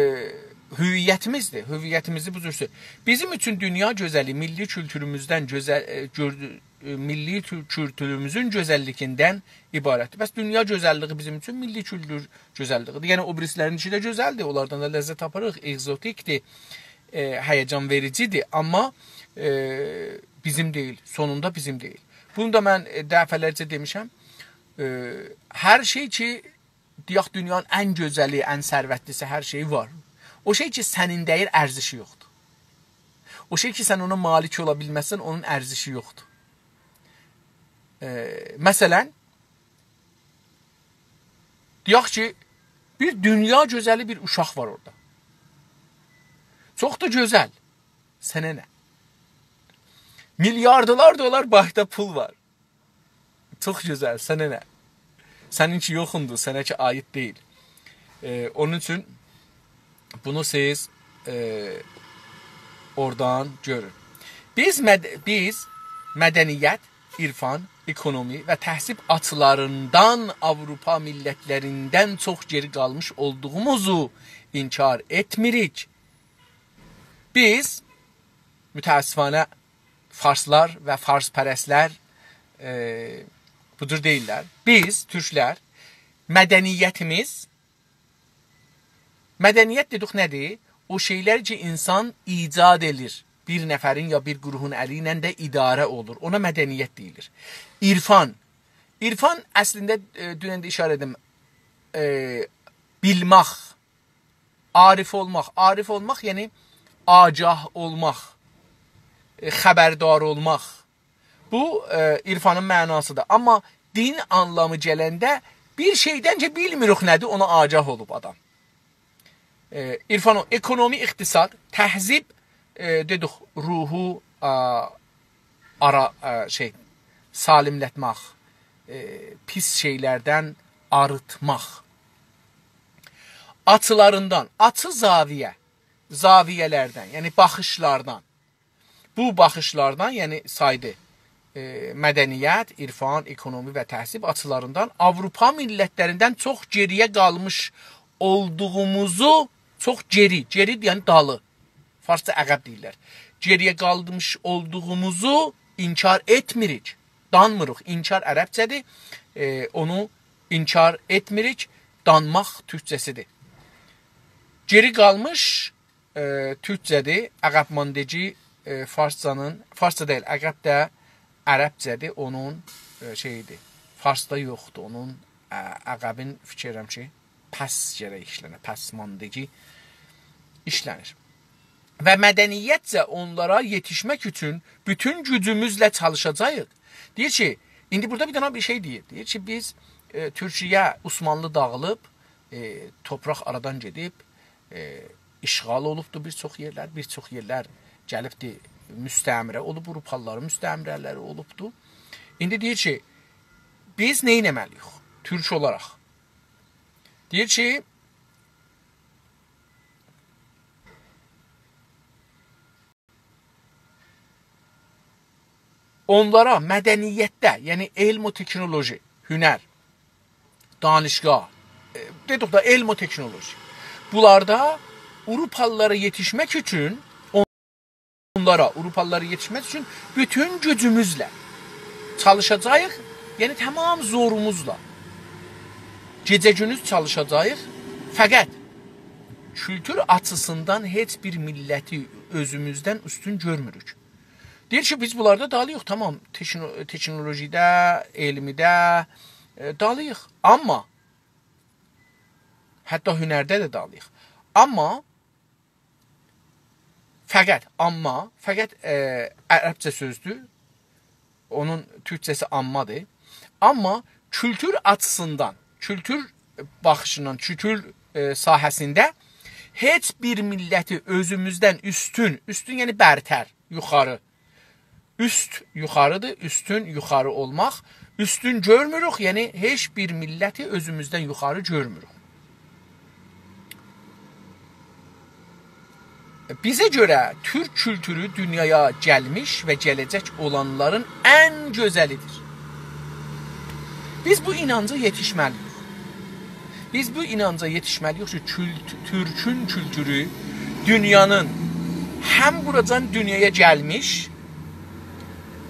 هویتیمیزدیر. هویتیمیزی بو جور سؤ-، بیزیم اوچون دونیا گؤزلی میللی کولتوروموزدن گؤزل، ائ، گؤر-، ائ، میللی تو-، کولتوروموزون گؤزللیگیندن عبارتدیر. بس دونیا گؤزللیگی بیزیم اوچون میللی کولتور گؤزللیگیدیر. یعنی او بیریسی‌لرین‌کی ده گؤزلدیر، اونلاردان دا لذت آپاریریق، اگزوتیکدیر، ائ، هیجان وئریجیدیر، آمما، ائ، بیزیم دئییل، سونوندا بیزیم دئییل. بونو دا من، ائ، دفعه‌لرجه دئمیشم. ائ، هر شئی کی، دئیک، دونیانین ان گؤزلی، ان ثروتلی‌سی، هر شئیی وار. او شئی کی، سنین دئییل، ارزشی یوخدور. او شئی کی، سن اونا مالیک اولا بیلمزسن، اونون ارزشی یوخدور. ائ، مثلا، دئیک کی، بیر دونیا گؤزلی بیر اوشاق وار اورادا. چوخ دا گؤزل. سنه نه؟ میلیاردلار دلار بانکدا پول وار. چوخ گؤزل، سنه نه؟ سنین‌کی یوخوندور، سنه کی عایید دئییل. ائ، اونون اوچون بونو سیز، ائ، اورادان گؤرون. بیز مد-، بیز مدنیت، عرفان، اکونومی و تهذیب آچیلاریندان آوروپا میللت‌لریندن چوخ گئری قالمیش اولدوغوموزو انکار ائتمیریک. بیز، متأسفانه، فارسلار و فارس‌پرست‌لر، ائ، بو جور دئییللر. بیز، تورکلر، مدنیتیمیز، مدنیت دئدیک نه‌دیر؟ او شئیلر کی، اینسان ایجاد ائله‌ییر. بیر نفرین یا بیر گروهون الی ایله ده اداره اولور. اونا مدنیت دئییلیر. عرفان. عرفان اصلینده، ائ، دونن ده اشاره ائتدیم، ائ، بیلمک، عارف اولماق. عارف اولماق، یعنی آگاه اولماق، ائ، خبردار اولماق. بو، ائ، عرفانین معناسیدیر. آمما دین آنلامی گلنده بیر شئیدن کی، بیلمیریک نه‌دیر، اونا آگاه اولوب آدام. ائ، عرفان او، اکونومی، اقتصاد، تهذیب، ائ، دئدیک، روحو، آ، آرا، آ، شئی، سالملتمک، ائ، پیس شئیلردن آریتماق. آچیلاریندان، آچی زاویه، زاویه‌لردن، یعنی باخیشلاردان. بو باخیشلاردان، یعنی سایدی، ائ، مدنیت، عرفان، اکونومی و تهذیب آچیلاریندان آوروپا میللت‌لریندن چوخ گئری‌یه قالمیش اولدوغوموزو، چوخ گئری، گئری یعنی دالی، فارسجا عقب دئییرلر. گئری‌یه قالمیش اولدوغوموزو انکار ائتمیریک، دانمیریق. انکار عربجه‌دیر، ائ، اونو انکار ائتمیریک، دانماق تورکجه‌سیدیر. گئری قالمیش، ائ، تورکجه‌دیر، عقب‌ماندگی، ائ، فارسجانین، فارسجا دئییل، عقب ده عربجه‌دیر، اونون، ائ، شئییدیر، فارسدا یوخدور، اونون، ا، عقبین فیکیر ائدیرم کی، پس گرک ایشلنه، پس‌ماندگی ایشلنیر. و مدنیتجه اونلارا یئتیشمک اوچون بوتون گوجوموزله چالیشاجاغیق. دئییر کی، ایندی بورادا بیر دنه بیر شئی دئییر. دئییر کی، بیز، ائ، تورکیه، عثمانلی داغیلیب، ائ، توپراق آرادان گئدیب، ائ، اشغال اولوبدو بیر چوخ یئرلر، بیر چوخ یئرلر گلیبدی، مستعمره اولوب، آوروپالیلارین مستعمره‌لری اولوبدو. ایندی دئییر کی، بیز نه ائتمه‌لی‌ییک تورک اولاراق؟ دئییر کی، اونلارا مدنیتده، یعنی علم و تکنولوژی، هنر، دانشگاه، ائ، دئدیک ده، علم و تکنولوژی. بونلاردا آوروپالیلارا یئتیشمک اوچون، اونلارا، آوروپالیلارا یئتیشمک اوچون بوتون گوجوموزله، چالیشاجاغیق، یعنی تمام زوروموزلا. گئجه گوندوز چالیشاجاغیق. فقط کولتور آچیسیندان هئچ بیر میللتی اؤزوموزدن اوستون گؤرموروک. دئییر کی، بیز بونلاردا دالی‌ییق، تامام، تکنو-، تکنولوژیده، علمیده، ائ، دالی‌ییق. آمما حتی هنرده ده دالییق. آمما فقط، آمما، فقط، ائ، عربجه سؤزدور. اونون تورکجه‌سی آممادیر. آمما کولتور آچیسیندان، کولتور باخیشیندان، کولتور، ائ، ساحه‌سینده هئچ بیر میللتی اؤزوموزدن اوستون، اوستون یعنی برتر، یوخاری، اوست یوخاریدیر، اوستون یوخاری اولماق، اوستون گؤرموروک، یعنی هئچ بیر میللتی اؤزوموزدن یوخاری گؤرموروک. بیزه گؤره تورک کولتورو دونیایا گلمیش و گله‌جک اولانلارین ان گؤزلیدیر. بیز بو اینانجا یئتیشمه‌لی‌ییک. بیز بو اینانجا یئتیشمه‌لی‌ییک کی، کولت-، تورکون کولتورو دونیانین هم بوراجان دونیایا گلمیش،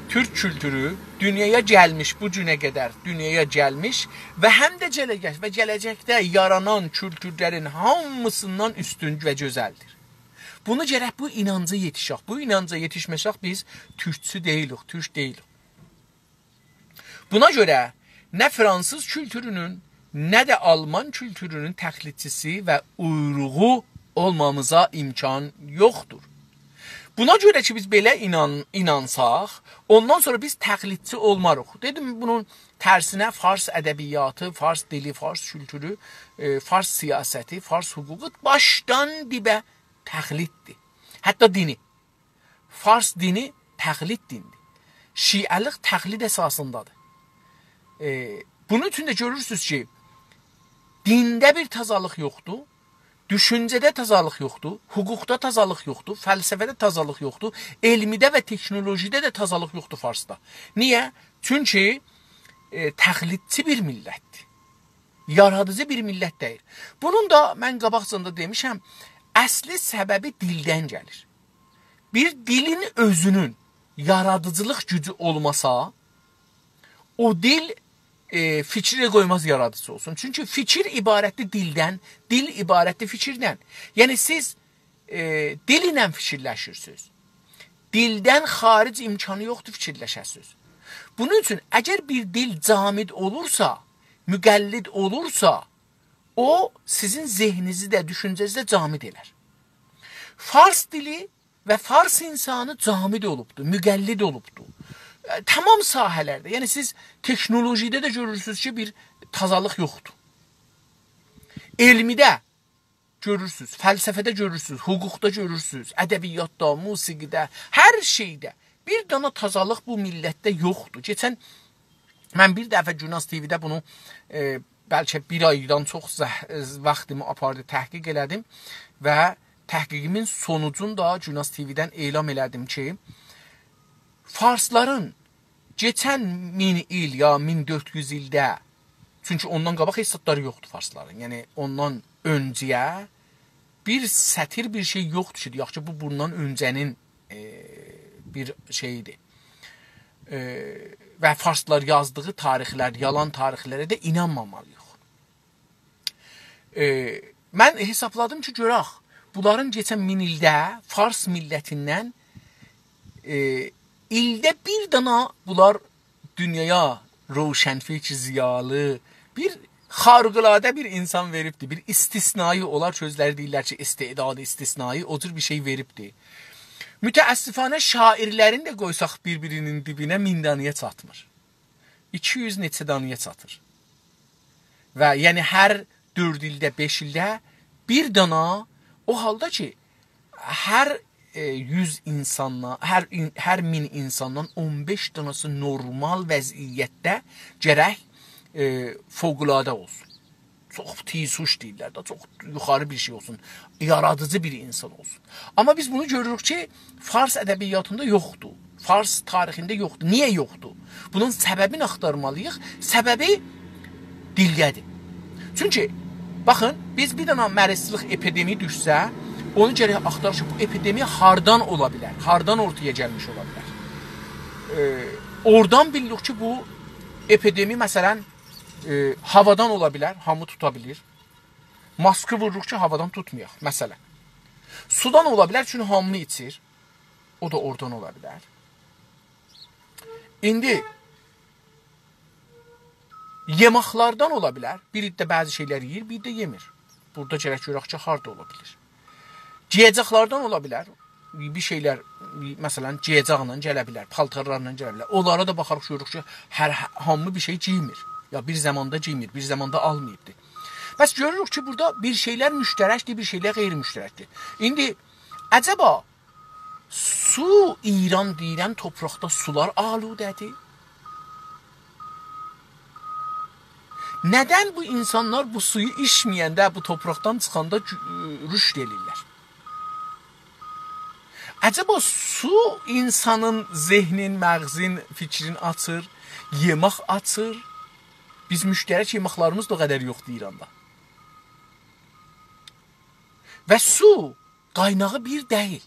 تورک کولتورو دونیایا گلمیش، بو گونه قدر دونیایا گلمیش و هم ده گله‌جک و گله‌جکده یارانان کولتورلرین هامیسیندان اوستون و گؤزلدیر. بونو گرک بو اینانجا یئتیشک. بو اینانجا یئتیشمه‌سک بیز تورکچو دئییلیک، تورک دئییلیک. بونا گؤره نه فرانسیز کولتورونون، نه ده آلمان کولتورونون تقلیدچیسی و اویروغو اولمامیزا امکان یوخدور. بونا گؤره کی، بیز بئله اینان-، اینانساق، اوندان سونرا بیز تقلیدچی اولماریق. دئدیم، بونون ترسینه فارس ادبیاتی، فارس دیلی، فارس کولتورو، ائ، فارس سیاستی، فارس حقوقو باشدان دیبه تقلیددیر. حتی دینی. فارس دینی تقلید دینی‌دیر. شیعه‌لیک تقلید اساسیندادیر. ائ، بونون اوچون ده گؤرورسونوز کی، دینده بیر تازالیق یوخدور، دوشونجه‌ده تازالیق یوخدور، حقوقدا تازالیق یوخدور، فلسفه‌ده تازالیق یوخدور، علمیده و تکنولوژیده ده تازالیق یوخدور فارسدا. نییه؟ چونکی، ائ، تقلیدچی بیر میللتدیر. یارادیجی بیر میللت دئییل. بونون دا من قاباقجادان دا دئمیشم، اصلی سببی دیلدن گلیر. بیر دیلین اؤزونون یارادیجیلیق گوجو اولماسا، او دیل، ائ، فیکری قویماز یارادیجی اولسون. چونکی فیکیر عبارتدیر دیلدن، دیل عبارتدیر فیکیردن. یعنی سیز، ائ، دیل ایله فیکیرلشیرسینیز. دیلدن خارج امکانی یوخدور فیکیرلشه‌سینیز. بونون اوچون اگر بیر دیل جامد اولورسا، مقلد اولورسا، او سیزین ذهنینیزی ده، دوشونجه‌نیزی ده جامد ائلر. فارس دیلی و فارس اینسانی جامد اولوبدور، مقلد اولوبدور. ائ، تمام ساحه‌لرده. یعنی سیز تکنولوژیده ده گؤرورسونوز کی، بیر تازالیق یوخدور. علمیده گؤرورسونوز، فلسفه‌ده گؤرورسونوز، حقوقدا گؤرورسونوز، ادبیاتدا، موسیقیده، هر شئیده بیر دانا تازالیق بو میللتده یوخدور. کئچن من بیر دفعه گوناز تی‌وی‌ده بونو، ائ، بلکه بیر آیدان چوخ زه-، واختیمی آپاردی، تحقیق ائله‌دیم و تحقیقیمین سونوجونو دا گوناز تی‌وی‌دن اعلام ائله‌دیم کی، فارسلارین کئچن مین ایل یا مین دؤرد یوز ایلده، چونکی اوندان قاباق هئچ زادلاری یوخدور فارسلارین. یعنی اوندان اؤنجه‌یه بیر سطیر بیر شئی یوخدور کی، دئیک کی، بو بوندان اؤنجه‌نین، ائ، بیر شئییدیر. ائ، و فارسلار یازدیغی تاریخلر، یالان تاریخلره ده اینانمامالی‌ییق. ائ، من حسابلادیم کی، گؤرک، بونلارین کئچن مین ایلده فارس میللتیندن، ائ، ایلده بیر دانا بونلار دونیایا روشنفکر، ضیالی، بیر خارق‌العاده بیر اینسان وئریبدی. بیر استثنایی، اونلار کی، اؤزلری دئییرلر کی، استعداد استثنایی، او جور بیر شئی وئریبدی. متأسفانه شاعرلرین ده قویساق بیر-بیرینین دیبینه مین دانایا چاتمیر. ایکی یوز نئچه دانایا چاتیر. و یعنی هر دؤرد ایلده، بئش ایلده بیر دانا، او حالدا کی، هر، ائ، یوز اینساندان، هر این-، هر مین اینساندان اون بئش داناسی نورمال وضعیتده گرک، ائ، فوق‌العاده اولسون. چوخ تیزهوش دئییرلر ده، چوخ یوخاری بیر شئی اولسون، یارادیجی بیر اینسان اولسون. آمما بیز بونو گؤروروک کی، فارس ادبیاتیندا یوخدور، فارس تاریخینده یوخدور. نییه یوخدور؟ بونون سببینی آختارمالی‌ییق. سببی دیلده‌دیر. چونکی، باخین، بیز بیر دنه مریضچیلیق اپیدمی دوشسه، اونو گرک آختاراق کی، بو اپیدمی هاردان اولا بیلر، هاردان اورتایا گلمیش اولا بیلر. ائ، اورادان بیلیریک کی، بو اپیدمی، مثلا، ائ، هاوادان اولا بیلر، هامی توتا بیلیر. ماسکی ووروروق کی، هاوادان توتمایاق، مثلا. سودان اولا بیلر، چونکی هامینی ایچیر. او دا اورادان اولا بیلر. ایندی یئماقلاردان اولا بیلر. بیر عده بعضی شئیلر یئییر، بیر ده یئمیر. بورادا گرک گؤرک کی، هاردا اولا بیلیر. گئیه‌جک‌لردن اولا بیلر. بیر شئیلر، مثلا، گئیه‌جک‌له گله بیلر، پالتارلارلا گله بیلر. اونلارا دا باخاریق، گؤروروک کی، هر، هامی بیر شئی گئیمیر. یا بیر زاماندا گئیمیر، بیر زاماندا آلماییبدی. پس گؤروروک کی، بورادا بیر شئیلر مشترکدیر، بیر شئیلر غیر مشترکدیر. ایندی، عجبا، سو، ایران دئییرم، توپراقدا سولار آلوده‌دیر. ندن بو اینسانلار بو سویو ایچمه‌ینده، بو توپراقدان چیخاندا گو-، رشد ائله‌ییرلر؟ عجبا سو اینسانین ذهنین، مغزین، فیکرین آچیر، یئمک آچیر؟ بیز مشترک یئمک‌لریمیز ده او قدر یوخدور ایراندا. و سو قایناغی بیر دئییل.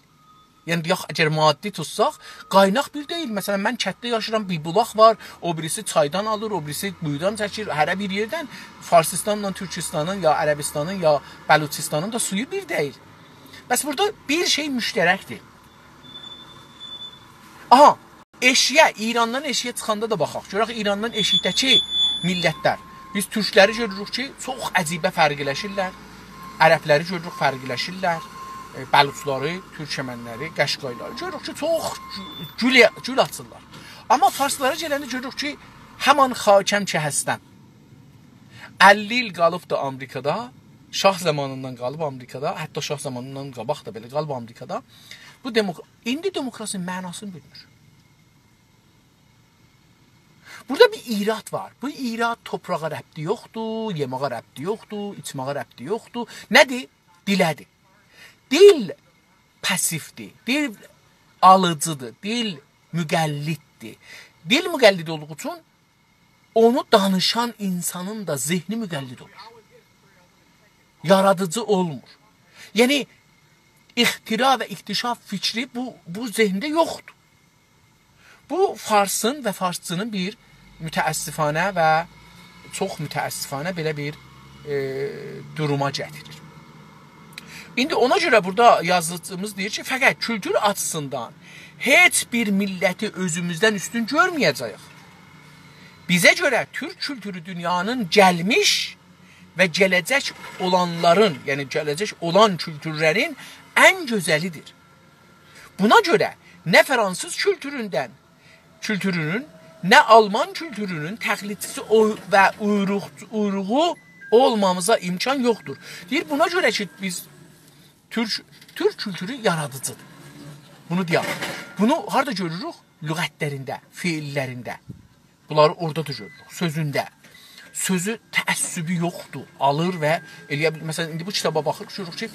یعنی، دئیک، اگر مادی توتساق، قایناق بیر دئییل. مثلا، من کندده یاشاییرام، بیر بولاق وار، او بیریسی چایدان آلیر، او بیریسی قویودان چکیر، هره بیر یئردن، فارسیستانلا تورکوستانین، یا عربیستانین، یا بلوچیستانین دا سویو بیر دئییل. پس بورادا بیر شئی مشترکدیر. آها، ائشییه، ایراندان ائشییه چیخاندا دا باخاق. گؤرک، ایراندان ائشیکده‌کی میللت‌لر. بیز تورکلری گؤروروک کی، چوخ عجیبه فرقلشیرلر. عربلری گؤروروک، فرقلشیرلر. ائ، بلوچلاری، تورکمنلری، قشقایلاری گؤروروک کی، چوخ گو-، گول، گول آچیرلار. آمما فارسلارا گلنده گؤروروک کی، همان خاکم که هستم. اللی ایل قالیبدی آمریکادا، شاه زامانیندان قالیب آمریکادا، حتی شاه زامانیندان قاباق دا بئله قالیب آمریکادا. بو دموک-، ایندی دموکراسی‌نین معناسینی بیلمیر. بورادا بیر ایراد وار. بو ایراد توپراغا ربطی یوخدور، یئماغا ربطی یوخدور، ایچماغا ربطی یوخدور. نه‌دیر؟ دیله‌دیر. دیل پاسیودیر. دیل آلیجیدیر. دیل مقلددیر. دیل مقلد اولدوغو اوچون اونو دانیشان اینسانین دا ذهنی مقلد اولور. یارادیجی اولمور. یعنی، اختراع و اکتشاف فیکری بو، بو ذهنده یوخدور. بو، فارسین و فارسچینین بیر متأسفانه و چوخ متأسفانه بئله بیر، ائ، دوروما گتیریر. ایندی اونا گؤره بورادا یازیجیمیز دئییر کی، فقط کولتور آچیسیندان هئچ بیر میللتی اؤزوموزدن اوستون گؤرمه‌یه‌جه‌ییک. بیزه گؤره تورک کولتورو دونیانین گلمیش و گله‌جک اولانلارین، یعنی گله‌جک اولان کولتورلرین ان گؤزلیدیر. بونا گؤره نه فرانسیز کولتوروندن، کولتورونون، نه آلمان کولتورونون تقلیدچیسی او-، و اویروق-، اویروغو اولمامیزا امکان یوخدور. دئییر، بونا گؤره کی، بیز تورک، تورک کولتورو یارادیجیدیر. بونو دئیک. بونو هاردا گؤروروک؟ لغت‌لرینده، فعل‌لرینده. بونلاری اورادا دا گؤروروک. سؤزونده. سؤزو تعصبو یوخدور. آلیر و ائلیه بیلیر. مثلا، ایندی بو کیتابا باخیریق، گؤروروک کی، ائ،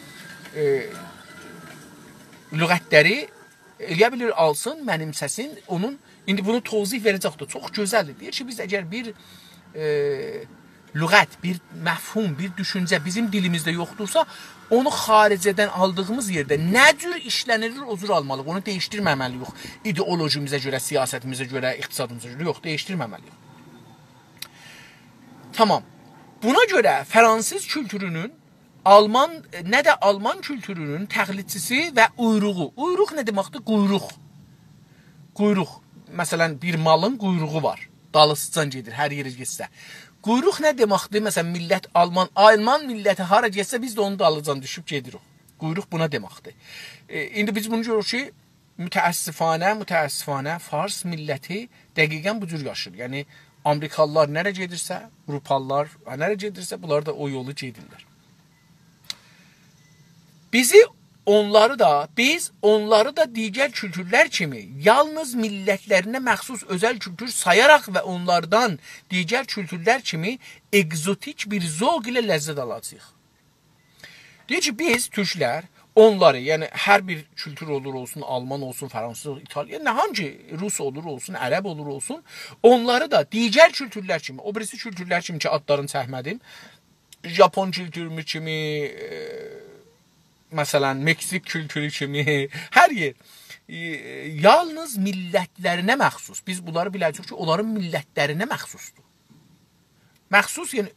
لغت‌لری ائلیه بیلیر آلسین، منیمسه‌سین، اونون، ایندی بونو توضیح وئره‌جکدیر. چوخ گؤزلدیر. دئییر کی، بیز اگر بیر، ائ، لغت، بیر مفهوم، بیر دوشونجه بیزیم دیلیمیزده یوخدورسا، اونو خارجه‌دن آلدیغیمیز یئرده نه جور ایشله‌نیلیر، او جور آلمالی‌ییق. اونو دییشدیرمه‌مه‌لی‌ییک. ایدئولوژیمیزه گؤره، سیاستیمیزه گؤره، اقتصادیمیزا گؤره، یوخ، دییشدیرمه‌مه‌لی‌ییک. تامام. بونا گؤره فرانسیز کولتورونون، آلمان، نه ده آلمان کولتورونون تقلیدچیسی و اویروغو. اویروق نه دئمکدیر؟ قویروق. قویروق. مثلا، بیر مالین قویروغو وار. دالیسیجان گئدیر، هر یئره گئتسه. قویروق نه دئمکدیر؟ مثلا، میللت آلمان، آلمان میللتی هارا گئتسه، بیز ده اونون دالیجان دوشوب گئدیریک. قویروق بونا دئمکدیر. ائ، ایندی بیز بونو گؤروروک کی، متأسفانه، متأسفانه فارس میللتی دقیقا بو جور یاشیر. یعنی، آمریکالیلار نره گئدیرسه، آوروپالیلار نره گئدیرسه، بونلار دا او یولو گئدیرلر. بیزی، اونلاری دا، بیز اونلاری دا دیگر کولتورلر کیمی یالنیز میللت‌لرینه مخصوص اؤزل کولتور سایاراق و اونلاردان دیگر کولتورلر کیمی اگزوتیک بیر ذوق ایله لذت آلاجاغیق. دئییر کی، بیز تورکلر اونلاری، یعنی هر بیر کولتور اولور اولسون، آلمان اولسون، فرانسیز اولسون، ایتالیا، نه هانسی روس اولور اولسون، عرب اولور اولسون، اونلاری دا دیگر کولتورلر کیمی، او بیریسی کولتورلر کیمی کی، آدلارینی چکمه‌دیم، ژاپون کولتورو کیمی، ائ، مثلا، مکزیک کولتورو کیمی، هر یئر، ائ، یالنیز میللت‌لرینه مخصوص. بیز بونلاری بیله‌جه‌ییک کی، اونلارین میللت‌لرینه مخصوصدور. مخصوص، یعنی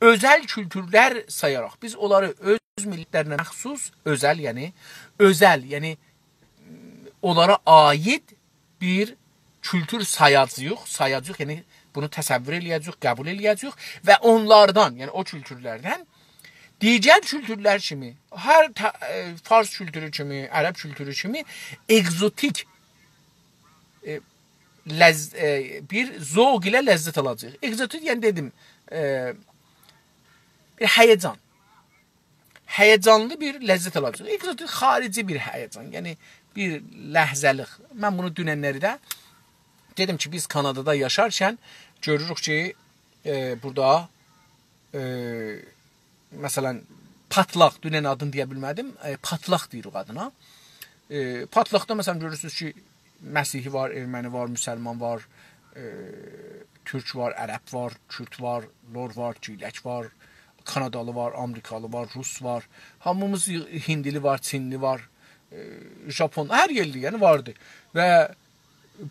اؤزل کولتورلر سایاراق. بیز اونلاری اؤز میللت‌لرینه مخصوص، اؤزل، یعنی اؤزل، یعنی اونلارا عایید بیر کولتور سایاجاغیق، سایاجاغیق، یعنی بونو تصور ائلیه‌جه‌ییک، قبول ائلیه‌جه‌ییک و اونلاردان، یعنی او کولتورلردن دیگر کولتورلر کیمی، هر ته-، ائ، فارس کولتورو کیمی، عرب کولتورو کیمی اگزوتیک، ائ، لذ-، ائ، بیر ذوق ایله لذت آلاجاغیق. اگزوتیک، یعنی دئدیم، ائ، بیر هیجان. هیجانلی بیر لذت آلاجاغیق. اگزوتیک خارجی بیر هیجان، یعنی بیر لحظه‌لیک. من بونو دوننلری ده دئدیم کی، بیز کانادادا یاشارکن گؤروروک کی، ائ، بورادا، ائ، مثلا، پاتلاق، دونن آدینی دئیه بیلمه‌دیم، ائ، پاتلاق دئییریک آدینا. ائ، پاتلاقدا، مثلا، گؤرورسونوز کی، مسیحی وار، ارمنی وار، مسلمان وار، ائ، تورک وار، عرب وار، کورد وار، لور وار، گیلک وار، کانادالی وار، آمریکالی وار، روس وار. هامیمیز، هیندیلی وار، چینلی وار، ائ، ژاپون، هر یئرلی، یعنی واردی. و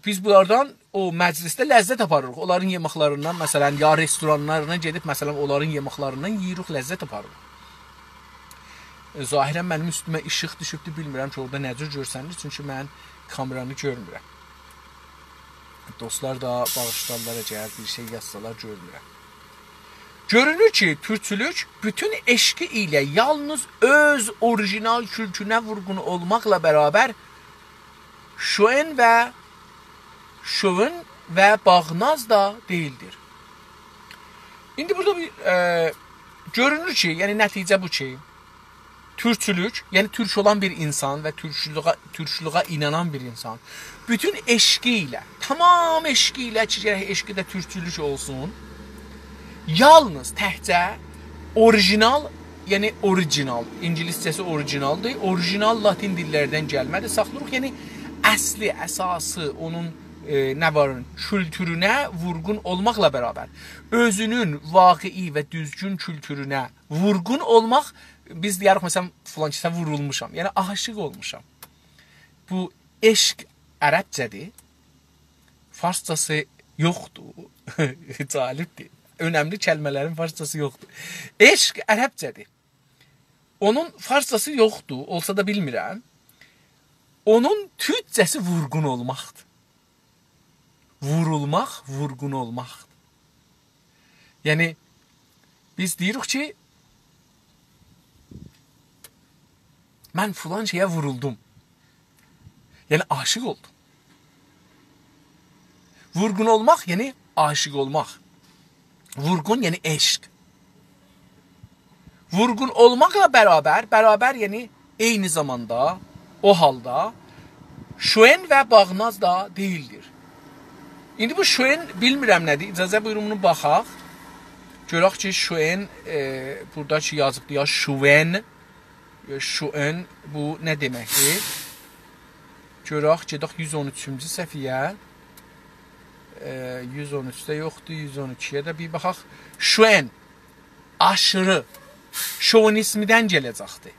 بیز بونلاردان او مجلسده لذت آپاریریق. اونلارین یئمکلریندن، مثلا، یا رستورانلارینا گئدیب، مثلا، اونلارین یئمکلریندن یئییریک، لذت آپاریریق. ائ، ظاهرا منیم اوستومه ایشیق دوشوبدور، بیلمیرم کی، اورادا نه جور گؤرسنیر، چونکی من کامئرانی گؤرمورم. دوستلار دا باغیشلارلار، اگر بیر شئی یازسالار، گؤرمورم. گؤرونور کی، تورکچولوک بوتون عشقی ایله یالنیز اؤز اوریژینال کولتورونه وورغون اولماقلا برابر شوئن و شوئن و باغناز دا دئییلدیر. ایندی بورادا بیر، ائ، گؤرونور کی، یعنی نتیجه بو کی، تورکچولوک، یعنی تورک اولان بیر اینسان و تورکچولوغا، تورکچولوغا اینانان بیر اینسان بوتون عشقی ایله، تمام عشقی ایله کی، گرک عشقی ده تورکچولوک اولسون، یالنیز تکجه اوریژینال، یعنی اوریجینال، اینگیلیسجه‌سی اوریجینالدیر، اوریژینال لاتین دیللردن گلمه‌دیر، ساخلاییریق، یعنی اصلی، اساسی، اونون، ائ، نه وار، کولتورونه وورغون اولماقلا برابر، اؤزونون واقعی و دوزگون کولتورونه وورغون اولماق، بیز دئیه‌ریک، مثلا، فلان کسه وورولموشام، یعنی عاشیق اولموشام. بو عشق عربجه‌دیر، فارسجاسی یوخدور. جالبدیر. اؤنملی کلمه‌لرین فارسجاسی یوخدور. عشق عربجه‌دیر. اونون فارسجاسی یوخدور، اولسا دا بیلمیرم. اونون تورکجه‌سی وورغون اولماقدیر. وورولماق، وورغون اولماق. یعنی، بیز دئییریک کی، من فلان شئیه وورولدوم. یعنی، عاشیق اولدوم. وورغون اولماق، یعنی عاشیق اولماق. وورغون، یعنی عشق. وورغون اولماقلا برابر، برابر، یعنی عینی زاماندا، او حالدا شوئن و باغناز دا دئییلدیر. ایندی بو شوئن بیلمیرم نه‌دیر. اجازه بویورون بونو باخاق. گؤرک کی، شوئن، ائ، بورادا کی یازیبدیر یا شوئن، ائ، شوئن بو نه دئمکدیر؟ گؤرک، گئدک یوز اون اوچونجو صفحه‌یه. ائ، یوز اون اوچده یوخدور، یوز اون ایکی‌یه ده بیر باخاق. شوئن، آشیری، شوونیزمدن گله‌جکدیر.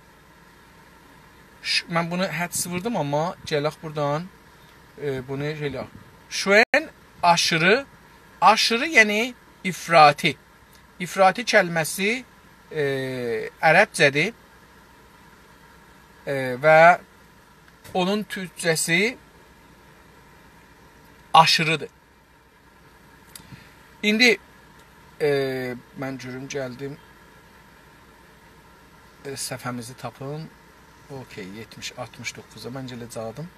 ش-، من بونو حدس ووردوم، آمما گلک بورادان، ائ، بونو ائله‌یک. شوئن آشیری، آشیری یعنی افراطی. افراطی کلمه‌سی، ائ، عربجه‌دیر، ائ، و اونون تورکجه‌سی آشیری‌دیر. ایندی، ائ، من گؤروم گلدیم. ائ، صفحه‌میزی تاپیم. اوکی، یئتمیش، آلتمیش دوققوزا من گله‌جکدیم.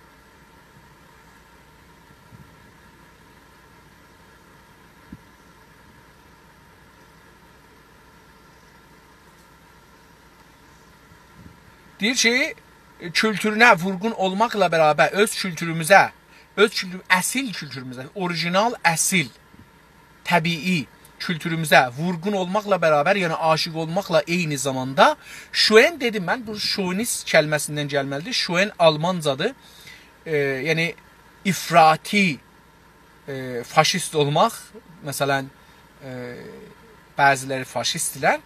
دئییر کی، کولتورونه وورغون اولماقلا برابر اؤز کولتوروموزه، اؤز کولتور-، اصیل کولتوروموزه، اوریژینال، اصیل، طبیعی کولتوروموزه وورغون اولماقلا برابر، یعنی عاشیق اولماقلا عینی زاماندا شوئن دئدیم من، بو شوونیست کلمه‌سیندن گلمه‌لیدیر. شوئن آلمانجادیر. ائ، یعنی افراطی، ائ، فاشیست اولماق، مثلا، ائ، بعضی‌لری فاشیستدیرلر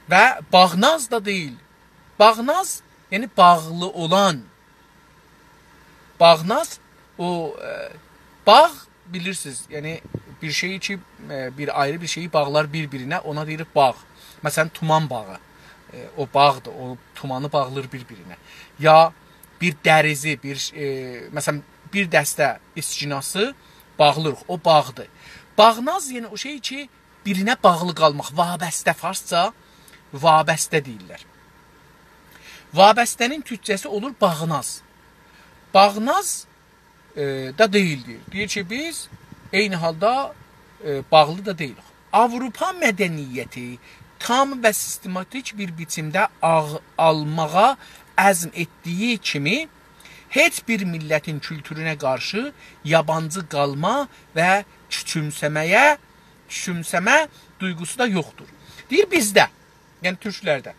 و باغناز دا دئییل. باغناز، یعنی باغلی اولان. باغناز، او، ائ، باغ، بیلیرسینیز، یعنی بیر شئیی کی، ائ، بیر آیری بیر شئیی باغلار بیر-بیرینه، اونا دئییریک باغ. مثلا، تومان باغی. ائ، او باغدیر، او تومانی باغلاییر بیر-بیرینه. یا بیر دریزی، بیر، ائ، مثلا، بیر دسته اسکناسی باغلاییریق، او باغدیر. باغناز، یعنی او شئی کی، بیرینه باغلی قالماق، وابسته فارسجا، وابسته دئییرلر. وابسته‌نین تورکجه‌سی اولور باغناز. باغناز، ائ، دا دئییل دئییر. دئییر کی، بیز عینی حالدا، ائ، باغلی دا دئییلیک. آوروپا مدنیتی تام و سیستماتیک بیر بیچیمده آغ-، آلماغا عزم ائتدیگی کیمی، هئچ بیر میللتین کولتورونه قارشی یابانجی قالما و کوچومسه‌مه‌یه، کوچومسه‌مه دویغوسو دا یوخدور. دئییر، بیزده، یعنی تورکلرده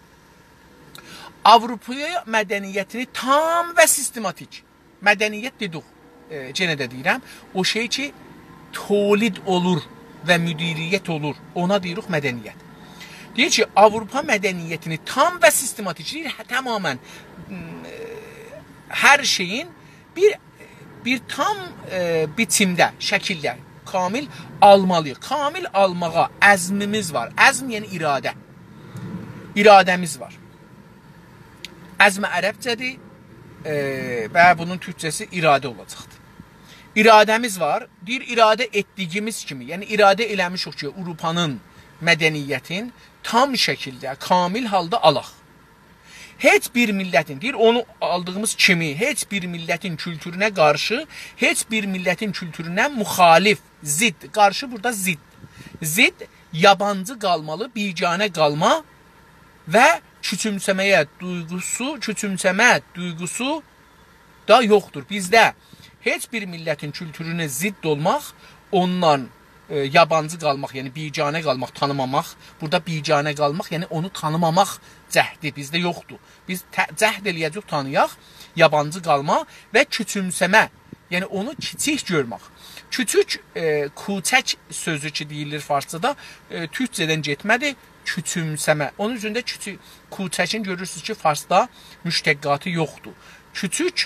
آوروپا مدنیتینی تام و سیستماتیک، مدنیت دئدیک، ائ، یئنه ده دئییرم، او شئی کی، تولید اولور و مدیریت اولور، اونا دئییریک مدنیت. دئییر کی، آوروپا مدنیتینی تام و سیستماتیک، دئییر، هه، تماماً، م، هر شئیین بیر، بیر تام، ائ، بیچیمده، شکیلده کامل آلمالی‌ییق. کامل آلماغا عزمیمیز وار. عزم، یعنی اراده. اراده‌میز وار. عزم عربجه‌دیر، ائ، و بونون تورکجه‌سی اراده اولاجاقدیر. اراده‌میز وار. دئییر، اراده ائتدیگیمیز کیمی، یعنی اراده ائله‌میشیک کی، آوروپانین مدنیتین تام شکیلده، کامل حالدا آلاق. هئچ بیر میللتین، دئییر، اونو آلدیغیمیز کیمی، هئچ بیر میللتین کولتورونه قارشی، هئچ بیر میللتین کولتورونه مخالف، ضد، قارشی بورادا ضد، ضد، یابانجی قالمالی، بیگانه قالما و کوچومسه‌مه‌یه دویغوسو، کوچومسه‌مه دویغوسو دا یوخدور. بیزده هئچ بیر میللتین کولتورونه ضد اولماق، اوندان، ائ، یابانجی قالماق، یعنی بیگانه قالماق، تانیماماق. بورادا بیگانه قالماق، یعنی اونو تانیماماق جهدی بیزده یوخدور. بیز ته-، جهد ائله‌یه‌جه‌ییک تانییاق، یابانجی قالما و کوچومسه‌مه، یعنی اونو کیچیک گؤرمک. کوچوک، ائ، کوچک سؤزو کی دئییلیر فارسجادا، ائ، تورکجه‌دن گئتمه‌دی، کوچومسه‌مه. اونون اوچون ده کوچوک، کوچکین گؤرورسونوز کی، فارسدا مشتقاتی یوخدور. کوچوک،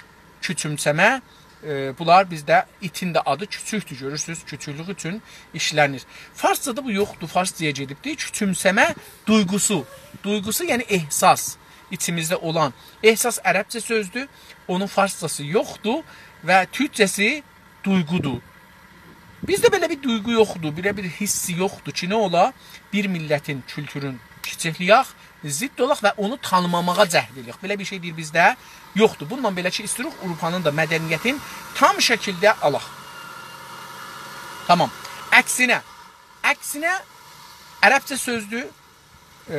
کوچومسه‌مه، ائ، بونلار بیزده ایتین ده آدی کوچوکدور، گؤرورسونوز، کوچوکلوک اوچون ایشله‌نیر. فارسجادا بو یوخدور، فارسجایا گئدیبدیر. کوچومسه‌مه دویغوسو، دویغوسو یعنی احساس، ایچیمیزده اولان. احساس عربجه سؤزدور، اونون فارسجاسی یوخدور و تورکجه‌سی دویغودور. بیزده بئله بیر دویغو یوخدور، بئله بیر حیس یوخدور کی، نه اولا بیر میللتین کولتورون کیچیکله‌یک، ضد اولاق و اونو تانیماماغا جهد ائله‌یک. بئله بیر شئی دئییر بیزده یوخدور. بونونلا بئله کی، ایسته‌ییریک آوروپانین دا مدنیتین تام شکیلده آلاق. تامام. عکسینه. عکسینه عربجه سؤزدور. ائ،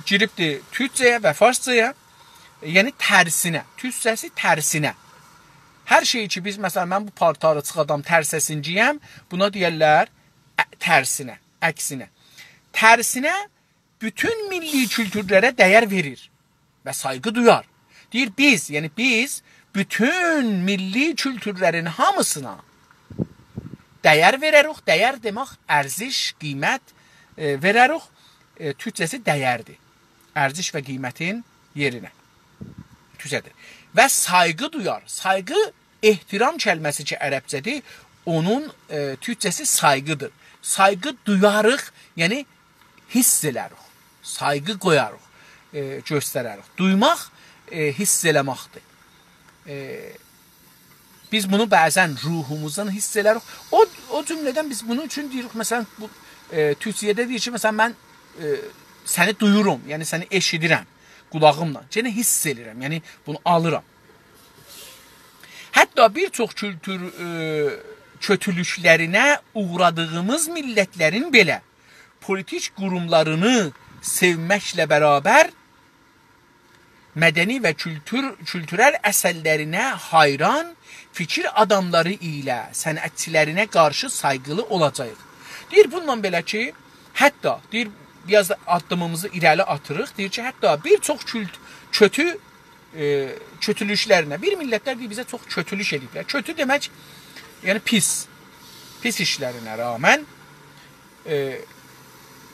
گیریبدیر تورکجه‌یه و فارسجایا. یعنی ترسینه. تورکجه‌سی ترسینه. هر شئی کی، بیز، مثلا، من بو پالتاری چیخادام، ترسه‌سین گئیم، بونا دئیرلر ع-، ترسینه، عکسینه. ترسینه بوتون میللی کولتورلره دَیر وئریر و سایغی دویار. دئییر، بیز، یعنی بیز بوتون میللی کولتورلرین هامیسینا دَیر وئرریک. دَیر دئمک، ارزش، قیمت، ائ، وئرریک. ائ، تورکجه‌سی دَیردیر. ارزش و قیمتین یئرینه. تورکجه‌دیر. و سایغی دویار. سایغی، احترام کلمه‌سی کی، عربجه‌دیر، اونون، ائ، تورکجه‌سی سایغیدیر. سایغی دویاریق، یعنی حیس ائلریک، سایغی قویاریق، ائ، گؤسترریک. دویماق، ائ، حیس ائله‌مکدیر. ائ، بیز بونو بعضا روحوموزدان حیس ائلریک. او، او جمله‌دن بیز بونون اوچون دئییریک، مثلا، بو، ائ، تورکجه‌ده دئییر کی، مثلا، من، ائ، سنی دویورام، یعنی سنی ائشیدیرم قولاغیملا. یعنی حیس ائلیرم، یعنی بونو آلیرام. حتی بیر چوخ کولتور، ائ، کؤتولوکلرینه اوغرادیغیمیز میللتلرین بئله پولیتیک قوروملارینی سئومکله برابر مدنی و کولتور، کولتورل اثرلرینه حیران، فیکیر آداملاری ایله صنعتچیلرینه قارشی سایغیلی اولاجاغیق. دئییر، بونونلا بئله کی، حتی، دئییر، بیر آز دا آددیمیمیزی ایره‌لی آتیریق. دئییر کی، حتی بیر چوخ کولت-، کؤتو، ائ، کؤتولوکلرینه، بیر میللتلر دئییر، بیزه چوخ کؤتولوک ائله‌ییبلر. کؤتو دئمک، یعنی پیس. پیس ایشلرینه رغماً، ائ،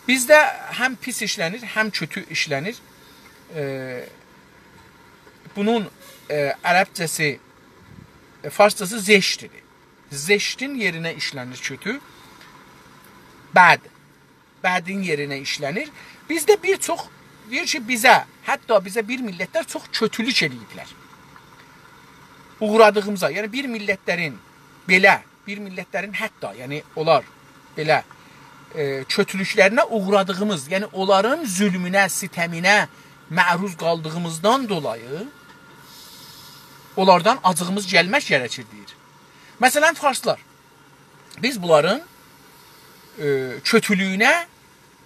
بیزده هم پیس ایشله‌نیر، هم کؤتو ایشله‌نیر. ائ، بونون، ائ، عربجه‌سی، ائ، فارسجاسی زشتدیر. زشتین یئرینه ایشله‌نیر کؤتو. بد. بدین یئرینه ایشله‌نیر. بیزده بیر چوخ، دئییر کی، بیزه، حتی بیزه بیر میللتلر چوخ کؤتولوک ائله‌ییبلر. اوغرادیغیمیزا، یعنی بیر میللتلرین بئله، بیر میللتلرین حتی، یعنی اونلار بئله ائ، کؤتولوکلرینه اوغرادیغیمیز، یعنی اونلارین ظلمونه، ستمینه معروض قالدیغیمیزدان دولایی اونلاردان آجیغیمیز گلمک گرکیر، دئییر. مثلا، فارسلار. بیز بونلارین، ائ، کؤتولویونه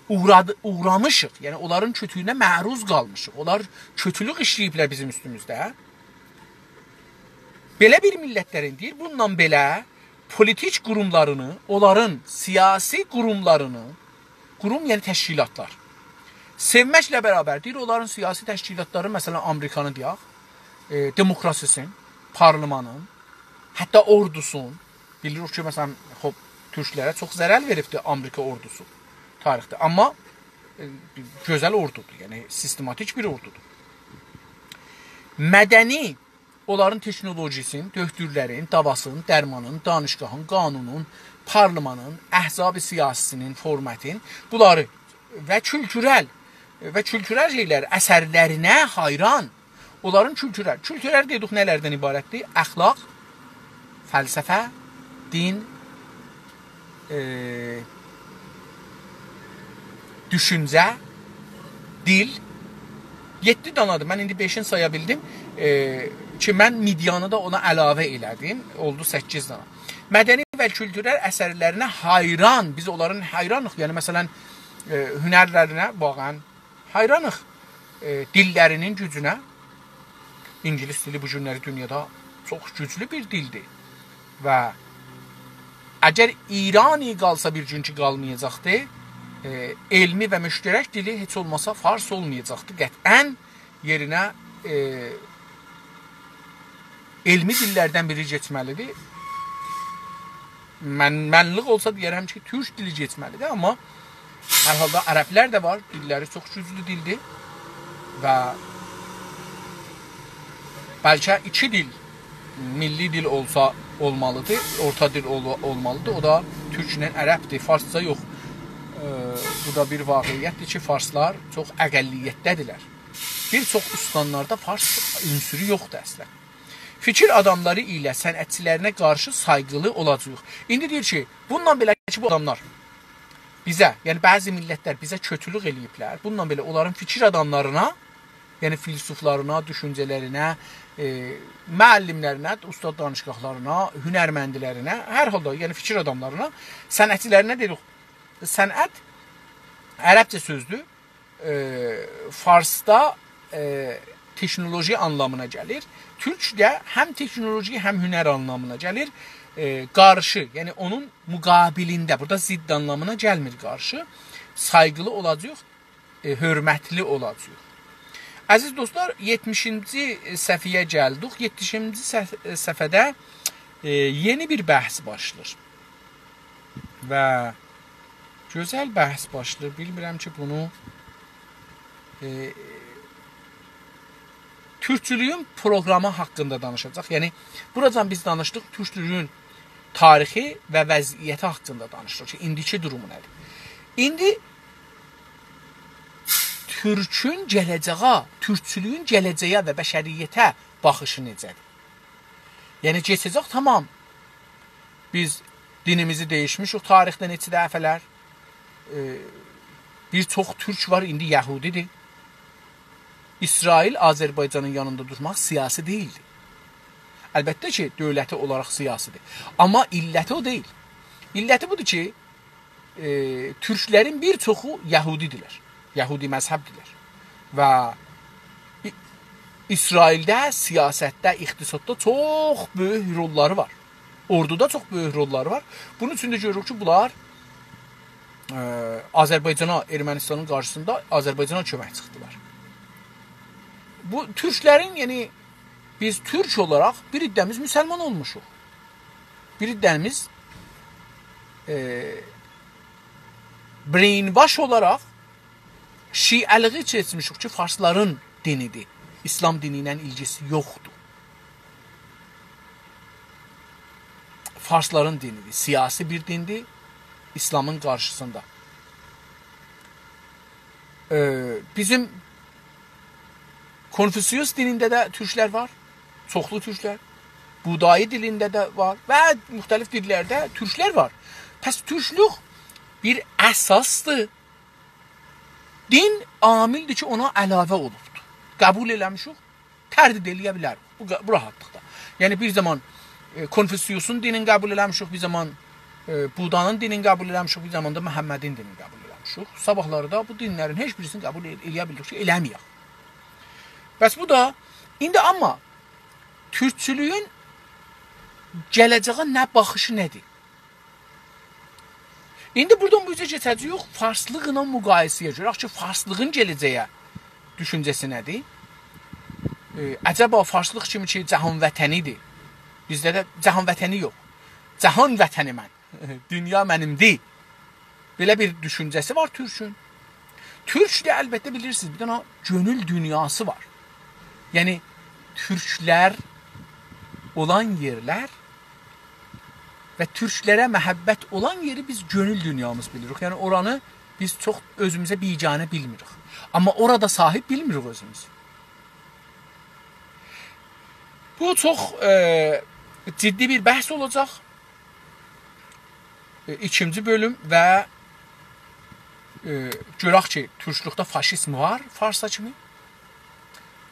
اوغرادی-، اوغرامیشیق. یعنی، اونلارین کؤتولویونه معروض قالمیشیق. اونلار کؤتولوک ایشله‌ییبلر بیزیم اوستوموزده. بئله بیر میللتلرین، دئییر، بونونلا بئله پولیتیک قوروملارینی، اونلارین سیاسی قوروملارینی، قوروم، یعنی تشکیلاتلار، سئومکله برابر، دئییر، اونلارین سیاسی تشکیلاتلاری، مثلا، آمریکانی دئیک، ائ، دموکراسی‌سین، پارلمانین، حتی اوردوسون، بیلیریک کی، مثلا، خوب، تورکلره چوخ ضرر وئریبدی آمریکا اوردوسو تاریخده. آمما، ائ، گؤزل اوردودور، یعنی سیستماتیک بیر اوردودور. مدنی، اونلارین تکنولوژی‌سین، دؤکتورلرین، داواسین، درمانین، دانشگاهین، قانونون، پارلمانین، احزاب سیاسی‌سینین فورماتین، بونلاری و کولتورل، و کولتورل شئیلر، اثرلرینه حیران. اونلارین کولتورل، کولتورل دئدیک نه‌لردن عبارتدیر؟ اخلاق، فلسفه، دین، ائ، دوشونجه، دیل. یئددی دانادیر. من ایندی بئشینی سایا بیلدیم. ائ، کی، من میدیانی دا اونا علاوه ائله‌دیم. اولدو سککیز دانا. مدنی و کولتورل اثرلرینه حیران، بیز اونلارین حیرانیق. یعنی، مثلا، ائ، هنرلرینه، واقعا حیرانیق. ائ، دیللرینین گوجونه. اینگیلیس دیلی بو گونلری دونیادا چوخ گوجلو بیر دیلدیر. و اگر ایرانی قالسا، بیر گون کی قالمایاجاقدی، ائ، علمی و مشترک دیلی هئچ اولماسا فارس اولمایاجاقدی. قطعا یئرینه، ائ، علمی دیللردن بیری کئچمه‌لیدیر. من، منلیک اولسا دئیه‌رم کی، تورک دیلی کئچمه‌لیدیر، آمما هر حالدا عربلر ده وار، دیللری چوخ گوجلو دیلدیر و بلکه ایکی دیل، میللی دیل اولسا اولمالیدیر، اورتا دیل اول-، اولمالیدیر، او دا تورکله عربدیر، فارسجا یوخ. ائ، بو دا بیر واقعیتدیر کی، فارسلار چوخ اقلیتده‌دیرلر. بیر چوخ استانلاردا فارس عنصرو یوخدور اصلا. فیکیر آداملاری ایله صنعتچی‌لرینه قارشی سایغیلی اولاجاغیق. ایندی دئییر کی، بونونلا بئله کی، بو آداملار بیزه، یعنی بعضی میللتلر بیزه کؤتولوک ائله‌ییبلر. بونونلا بئله اونلارین فیکیر آداملارینا، یعنی فیلسوفلارینا، دوشونجه‌لرینه، ائ، معلم‌لرینه، اوستاد دانشگاهلارینا، هنرمندلرینه، هر حالدا، یعنی فیکیر آداملارینا، صنعتچی‌لرینه دئدیک. صنعت عربجه سؤزدور. ائ، فارسدا، ائ، تکنولوژی آنلامینا گلیر. تورکده هم تکنولوژی، هم هنر آنلامینا گلیر. ائ، قارشی، یعنی اونون مقابلینده، بورادا ضد آنلامینا گلمیر قارشی. سایغیلی اولاجاق، ائ، حؤرمتلی اولاجاق. عزیز دوستلار، یئتمیشینجی صفحه‌یه گلدیک. یئتمیشینجی صف-، صفحه‌ده، ائ، یئنی بیر بحث باشلاییر. و گؤزل بحث باشلاییر. بیلمیرم کی، بونو، ائ، تورکچولویون پروقرامی حاقیندا دانیشاجاق. یعنی، بوراجان بیز دانیشدیق، تورکچولویون تاریخی و وضعیتی حاقیندا دانیشدیق کی، ایندیکی دورومو نه‌دیر؟ ایندی تورکون گله‌جه‌یه، تورکچولویون گله‌جه‌یه و بشریته باخیشی نئجه‌دیر؟ یعنی، کئچه‌جک، تامام. بیز دینیمیزی دییشمیشیک تاریخده نئچه دفعه‌لر. ائ، بیر چوخ تورک وار، ایندی یهودی‌دیر. اسرائیل آذربایجانین یانیندا دورماق سیاسی دئییلدی. البته کی، دؤولتی اولاراق سیاسی‌دیر. آمما علتی او دئییل. علتی بودور کی، ائ، تورکلرین بیر چوخو یهودی‌دیرلر. یهودی مذهب‌دیرلر. و ای-، اسرائیلده سیاستده، اقتصاددا چوخ بؤیوک روللاری وار. اوردودا چوخ بؤیوک روللاری وار. بونون اوچون ده گؤروروک کی، بونلار، ائ، آذربایجانا، ارمنستانین قارشیسیندا آذربایجانا کؤمک چیخدیلار. بو تورکلرین، یعنی، بیز تورک اولاراق بیر عده‌میز مسلمان اولموشوق. بیر عده‌میز، ائ، brainwash اولاراق شیعه‌لیگی سئچمیشیک کی، فارسلارین دینی‌دیر. ایسلام دینی ایله ایلگیسی یوخدور. فارسلارین دینی‌دیر. سیاسی بیر دیندیر. ایسلامین قارشیسیندا. ائ، بیزیم کنفوسیوس دینینده ده تورکلر وار. چوخلو تورکلر. بودایی دینینده ده وار. و مختلف دینلرده تورکلر وار. پس تورکلوک بیر اساسدیر. دین عاملدیر کی، اونا علاوه اولوبدور. قبول ائله‌میشیک، تردید ائله‌یه بیلر. بو، بو راحتلیقدا. یعنی، بیر زامان، ائ، کنفوسیوسون دینینی قبول ائله‌میشیک، بیر زامان، ائ، بودانین دینینی قبول ائله‌میشیک، بیر زامان دا محمدین دینینی قبول ائله‌میشیک. صاباحلاری دا بو دینلرین هئچ بیریسینی قبول ائل-، ائله‌یه بیلریک کی، ائله‌مه‌یک. بس بو دا، ایندی آمما تورکچولویون گله‌جه‌یه نه باخیشی نه‌دیر؟ ایندی بورادان بو اوزه کئچه‌جه‌ییک، فارسلیقلا مقایسه‌یه. گؤرک کی، فارسلیغین گله‌جه‌یه دوشونجه‌سی نه‌دیر؟ ائ، عجبا فارسلیق کیمی کی، جهان وطنی‌دیر. بیزده ده جهان وطنی یوخ. جهان وطنی من. دونیا منیمدیر. بئله بیر دوشونجه‌سی وار تورکون. تورک ده، البته، بیلیرسینیز، بیر دنه گؤنول دونیاسی وار. یعنی، تورکلر اولان یئرلر و تورکلره محبت اولان یئری بیز گؤنول دونیامیز بیلیریک. یعنی، اورانی بیز چوخ اؤزوموزه بیگانه بیلمیریک. آمما اورادا صاحیب بیلمیریک اؤزوموزو. بو چوخ، ائ، جدی بیر بحث اولاجاق. ائ، ایکینجی بؤلوم و، ائ، گؤرک کی، تورکلوکده فاشیزم وار، فارسا کیمی.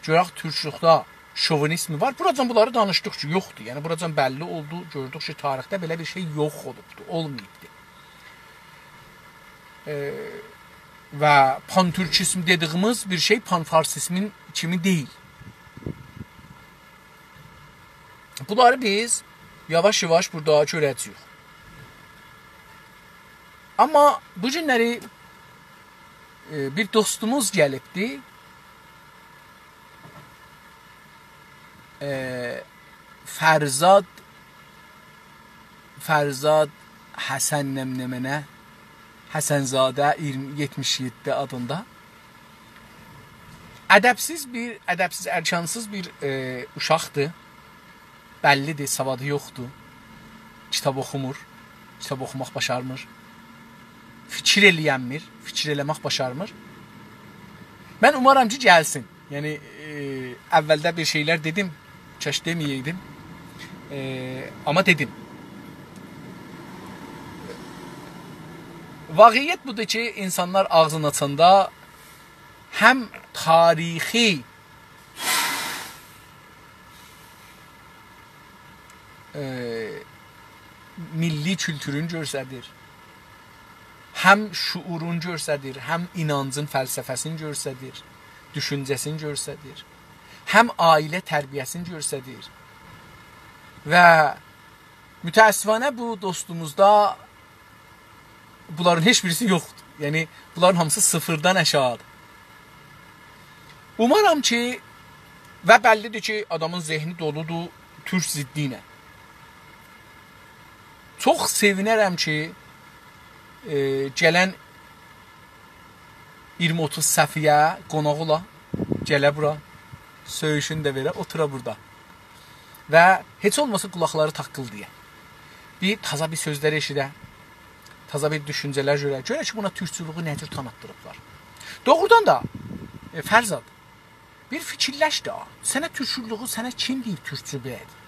گؤرک تورکلوکده شووینیزم وار. بوراجان بونلاری دانیشدیق کی، یوخدور. یعنی، بوراجان بللی اولدو، گؤردوک کی، تاریخده بئله بیر شئی یوخ اولوبدو، اولماییبدی. ائ، و پان‌تورکیزم دئدیگیمیز بیر شئی پان‌فارسیزمین کیمی دئییل. بونلاری بیز یاواش-یاواش بورادا گؤره‌جه‌ییک. آمما بو گونلری، ائ، بیر دوستوموز گلیبدی. ائ، فرزاد، فرزاد حسن نمنمنه، حسن‌زاده ایگیرمی، یئتمیش یئددی آدیندا. ادبسیز بیر، ادبسیز، ارکانسیز بیر، ائ، اوشاقدیر. بللی‌دیر، سوادی یوخدور. کیتاب اوخومور، کیتاب اوخوماق باشارمیر. فیکیر ائله‌ینمیر، فیکیر ائله‌مک باشارمیر. من اومارام کی، گلسین. یعنی، ائ، اولده بیر شئیلر دئدیم، کاش دئمه‌یه‌یدیم. ائ، آمما دئدیم. واقعیت بودور کی، اینسانلار آغزینی آچاندا هم تاریخی، ائ، میللی کولتورون گؤستریر، هم شعورون گؤستریر، هم اینانجین فلسفه‌سینی گؤستریر، دوشونجه‌سینی گؤستریر، هم عائله تربیه‌سینی گؤستریر. و متأسفانه بو دوستوموزدا بونلارین هئچ بیریسی یوخدور. یعنی، بونلارین هامیسی صفردن آشاغیدیر. اومارام کی، و بللی‌دیر کی، آدامین ذهنی دولودور تورک ضدی ایله. چوخ سئوینرم کی، ائ، گلن ایگیرمی اوتوز صفحه‌یه قوناق اولا، گله بورا، سؤیوشونو ده وئره، اوتورا بورادا. و هئچ اولماسا قولاقلاری تاققیلدایا. بیر تازا بیر سؤزلر ائشیده، تازا بیر دوشونجه‌لر گؤره. گؤره کی، بونا تورکچولویو نه جور تانیتدیریبلار. دوغرودان دا، ائ، فرزاد، بیر فیکیرلش ده، سنه تورکچولویو، سنه کیم دئییب تورکچو بئله‌دیر؟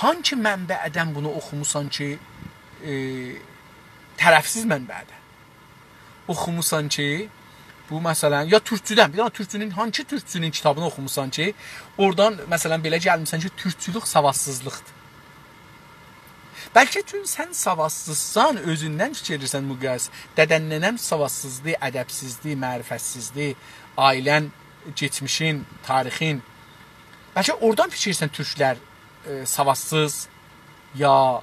هانسی منبعدن بونو اوخوموسان کی، ائ، طرفسیز منبعدن اوخوموسان کی، بو، مثلا، یا تورکچودن، بیر دنه تورکچونون، هانسی تورکچونون کیتابینی اوخوموسان کی، اورادان، مثلا، بئله گلمیسن کی، تورکچولوک سوادسیزلیقدیر. بلکه چون سن سوادسیزسان، اؤزوندن فیکیر ائدیرسن مقایسه. دده‌ننه‌ن سوادسیزدی، ادبسیزدی، معرفتسیزدی، عائله‌ن، کئچمیشین، تاریخین. بلکه اورادان فیکیر ائدیرسن تورکلر، ائ، سوادسیز، یا،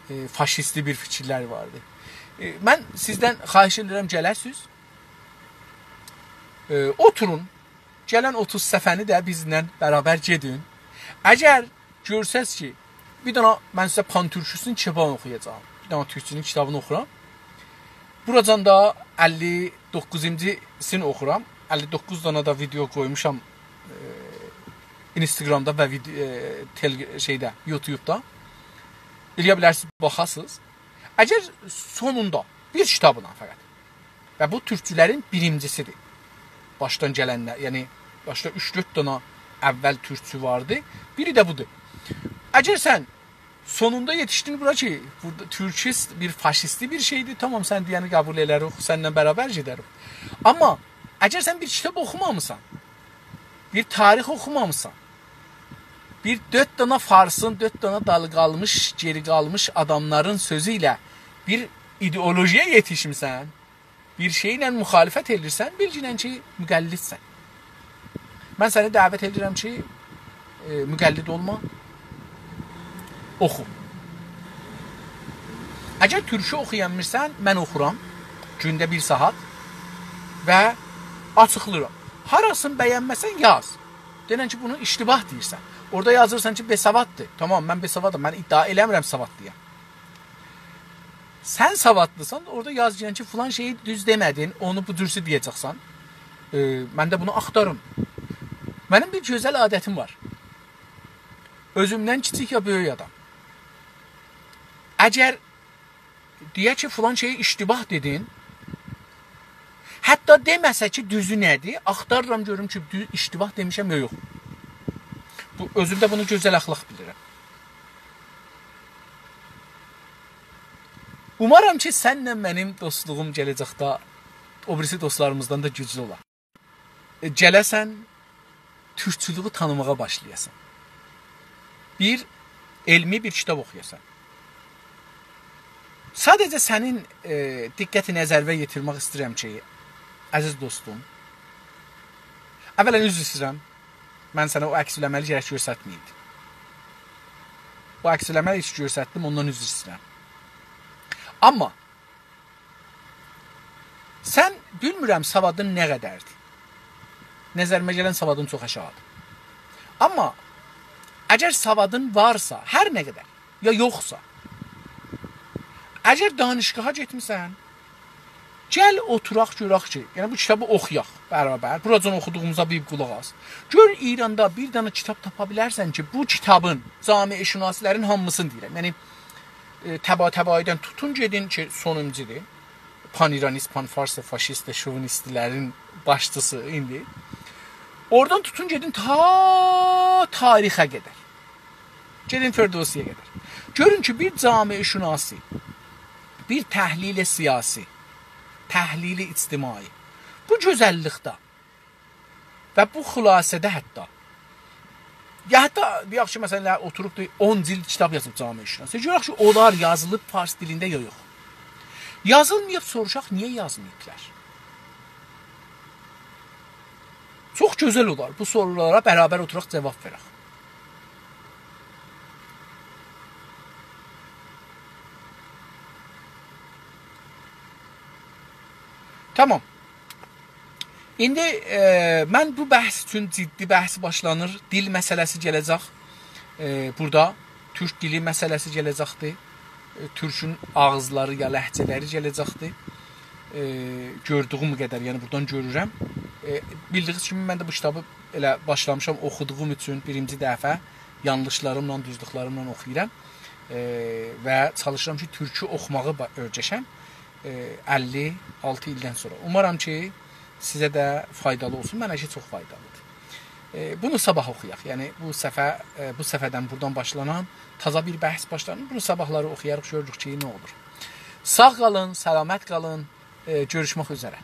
ائ، فاشیستی بیر فیکیرلر واردی. ائ، من سیزدن خواهش ائدیرم، گله‌سیز، ائ، اوتورون، گلن اوتوز صفحه‌نی ده بیزله برابر گئدین. اگر گؤرسز کی، بیر دنه من سیزه پان‌تورکیزمین کیتابینی اوخویاجاغام. بیر دنه تورکچونون کیتابینی اوخورام. بوراجان دا اللی دوققوزونجوسونو اوخورام. اللی دوققوز دنه ده ویدئو قویموشام، ائ، اینستاگرامدا و وید-، ائ، تل-، شئیده، یوتیوبدا. ائله‌یه بیلرسینیز، باخاسینیز. اگر سونوندا بیر کیتابینا فقط، و بو تورکچولرین بیرینجیسیدیر. باشدان گلنلر، یعنی باشدا اوچ-دؤرد دنه اول تورکچو واردی. بیری ده بودور. اگر سن سونوندا یئتیشدین بورا کی، بورادا تورکیست بیر فاشیستی بیر شئیدیر. تامام، سن دئینی قبول ائله‌ریک، سنینن برابر گئده‌ریک. آمما اگر سن بیر کیتاب اوخومامیسان، بیر تاریخ اوخومامیسان، بیر دؤرد دانا فارسین، دؤرد دانا دالی قالمیش، گئری قالمیش آداملارین سؤزو ایله بیر ایدئولوژی‌یه یئتیشمیسن، بیر شئیله مخالفت ائدیرسن، بیلگینن کی، مقلدسن. من سنی دعوت ائدیرم کی، ائ، مقلد اولما، اوخو. اگر تورکو اوخویا بیلمیرسن، من اوخورام گونده بیر ساعات و آچیقلاییرام. هاراسینی بَیَنمه‌سن، یاز. دئنن کی، بونو اشتباه دئییرسن. اورادا یازیرسان کی، بی‌سواددیر. تامام، من بی‌سوادام، من ادعا ائله‌میرم سوادلی‌یام. سن سوادلیسان، اورادا یازگینن کی، فلان شئیی دوز دئمه‌دین، اونو بو جورسو دئیه‌جکسن. ائ، من ده بونو آختاریم. منیم بیر گؤزل عادتیم وار. اؤزومدن کیچیک یا بؤیوک آدام، اگر دئیه کی، فلان شئیی اشتباه دئدین، حتی دئمه‌سه کی، دوزو نه‌دیر، آختاریرام گؤروم کی، دو-، اشتباه دئمیشم یا یوخ. بو، اؤزوم ده بونو گؤزل اخلاق بیلیرم. اومارام کی، سنله منیم دوستلوغوم گله‌جکده او بیریسی دوستلاریمیزدان دا گوجلو اولار. ائ، گله‌سن، تورکچولوگو تانیماغا باشلایاسان. بیر علمی بیر کیتاب اوخویاسان. ساده‌جه سنین، ائ، دقت نظریوه یئتیرمک ایسته‌ییرم کی، عزیز دوستوم، اولاً عذر ایسته‌ییرم، من سنه او عکس‌العملی گرک گؤسترمه‌ییدیم. او عکس‌العملی کی گؤستردیم، اوندان عذر ایسته‌ییرم. آمما سن، بیلمیرم، سوادین نه قدردیر. نظریمه گلن سوادین چوخ آشاغیدیر. آمما اگر سوادین وارسا، هر نه قدر، یا یوخسا، اگر دانشگاها گئتمیسن، گل اوتوراق گؤرک کی، یعنی بو کیتابی اوخویاق برابر. بوراجان اوخودوغوموزا بیر قولاق آس. گؤر ایراندا بیر دنه کیتاب تاپا بیلرسن کی، بو کیتابین، جامعه‌شناسی‌لرین هامیسینی دئییرم. یعنی، ائ، طباطبایی‌دن توتون گئدین کی، سونونجودور. پان‌ایرانیست، پان‌فارس، فاشیست و شووینیست‌لرین باشچیسی ایندی. اورادان توتون گئدین تا تاریخه قدر. گئدین فردوسی‌یه قدر. گؤرون کی، بیر جامعه‌شناسی، بیر تحلیل سیاسی، تحلیل اجتماعی، بو گؤزللیکده و بو خلاصه‌ده حتی، یا حتی دئیک کی، مثلاً، اوتوروب دا اون جلد کیتاب یازیب جامعه‌شناسی. گؤرک کی، اونلار یازیلیب فارس دیلینده یا یوخ. یازیلماییب، سوروشاق، نییه یازماییبلار؟ چوخ گؤزل اولار بو سورولارا برابر اوتوراق جاواب وئرک. تامام. ایندی، ائ، من بو بحث اوچون جدی بحث باشلانیر. دیل مسئله‌سی گله‌جک. ائ، بورادا تورک دیلی مسئله‌سی گله‌جکدیر. ائ، تورکون آغیزلاری یا لهجه‌لری گله‌جکدیر. ائ، گؤردویوم قدر، یعنی بورادان گؤرورم. ائ، بیلدیگینیز کیمی، من ده بو کیتابی ائله باشلامیشام اوخودوغوم اوچون بیرینجی دفعه یانلیشلاریملا، دوزلوکلریمله اوخویورام. ائ، و چالیشیرام کی، تورکو اوخوماغی با-، اؤیرشم. ائ، اللی آلتی ایلدن سونرا. اومارام کی، سیزه ده فایدالی اولسون. منه کی، چوخ فایدالیدیر. ائ، بونو صاباح اوخویاق. یعنی، بو صفحه، ائ، بو صفحه‌دن، بورادان باشلانان تازا بیر بحث باشلانیر. بونو صاباحلاری اوخویاریق، گؤروروک کی، نه اولور. ساغ قالین، سلامت قالین. ائ، گؤروشمک اوزره.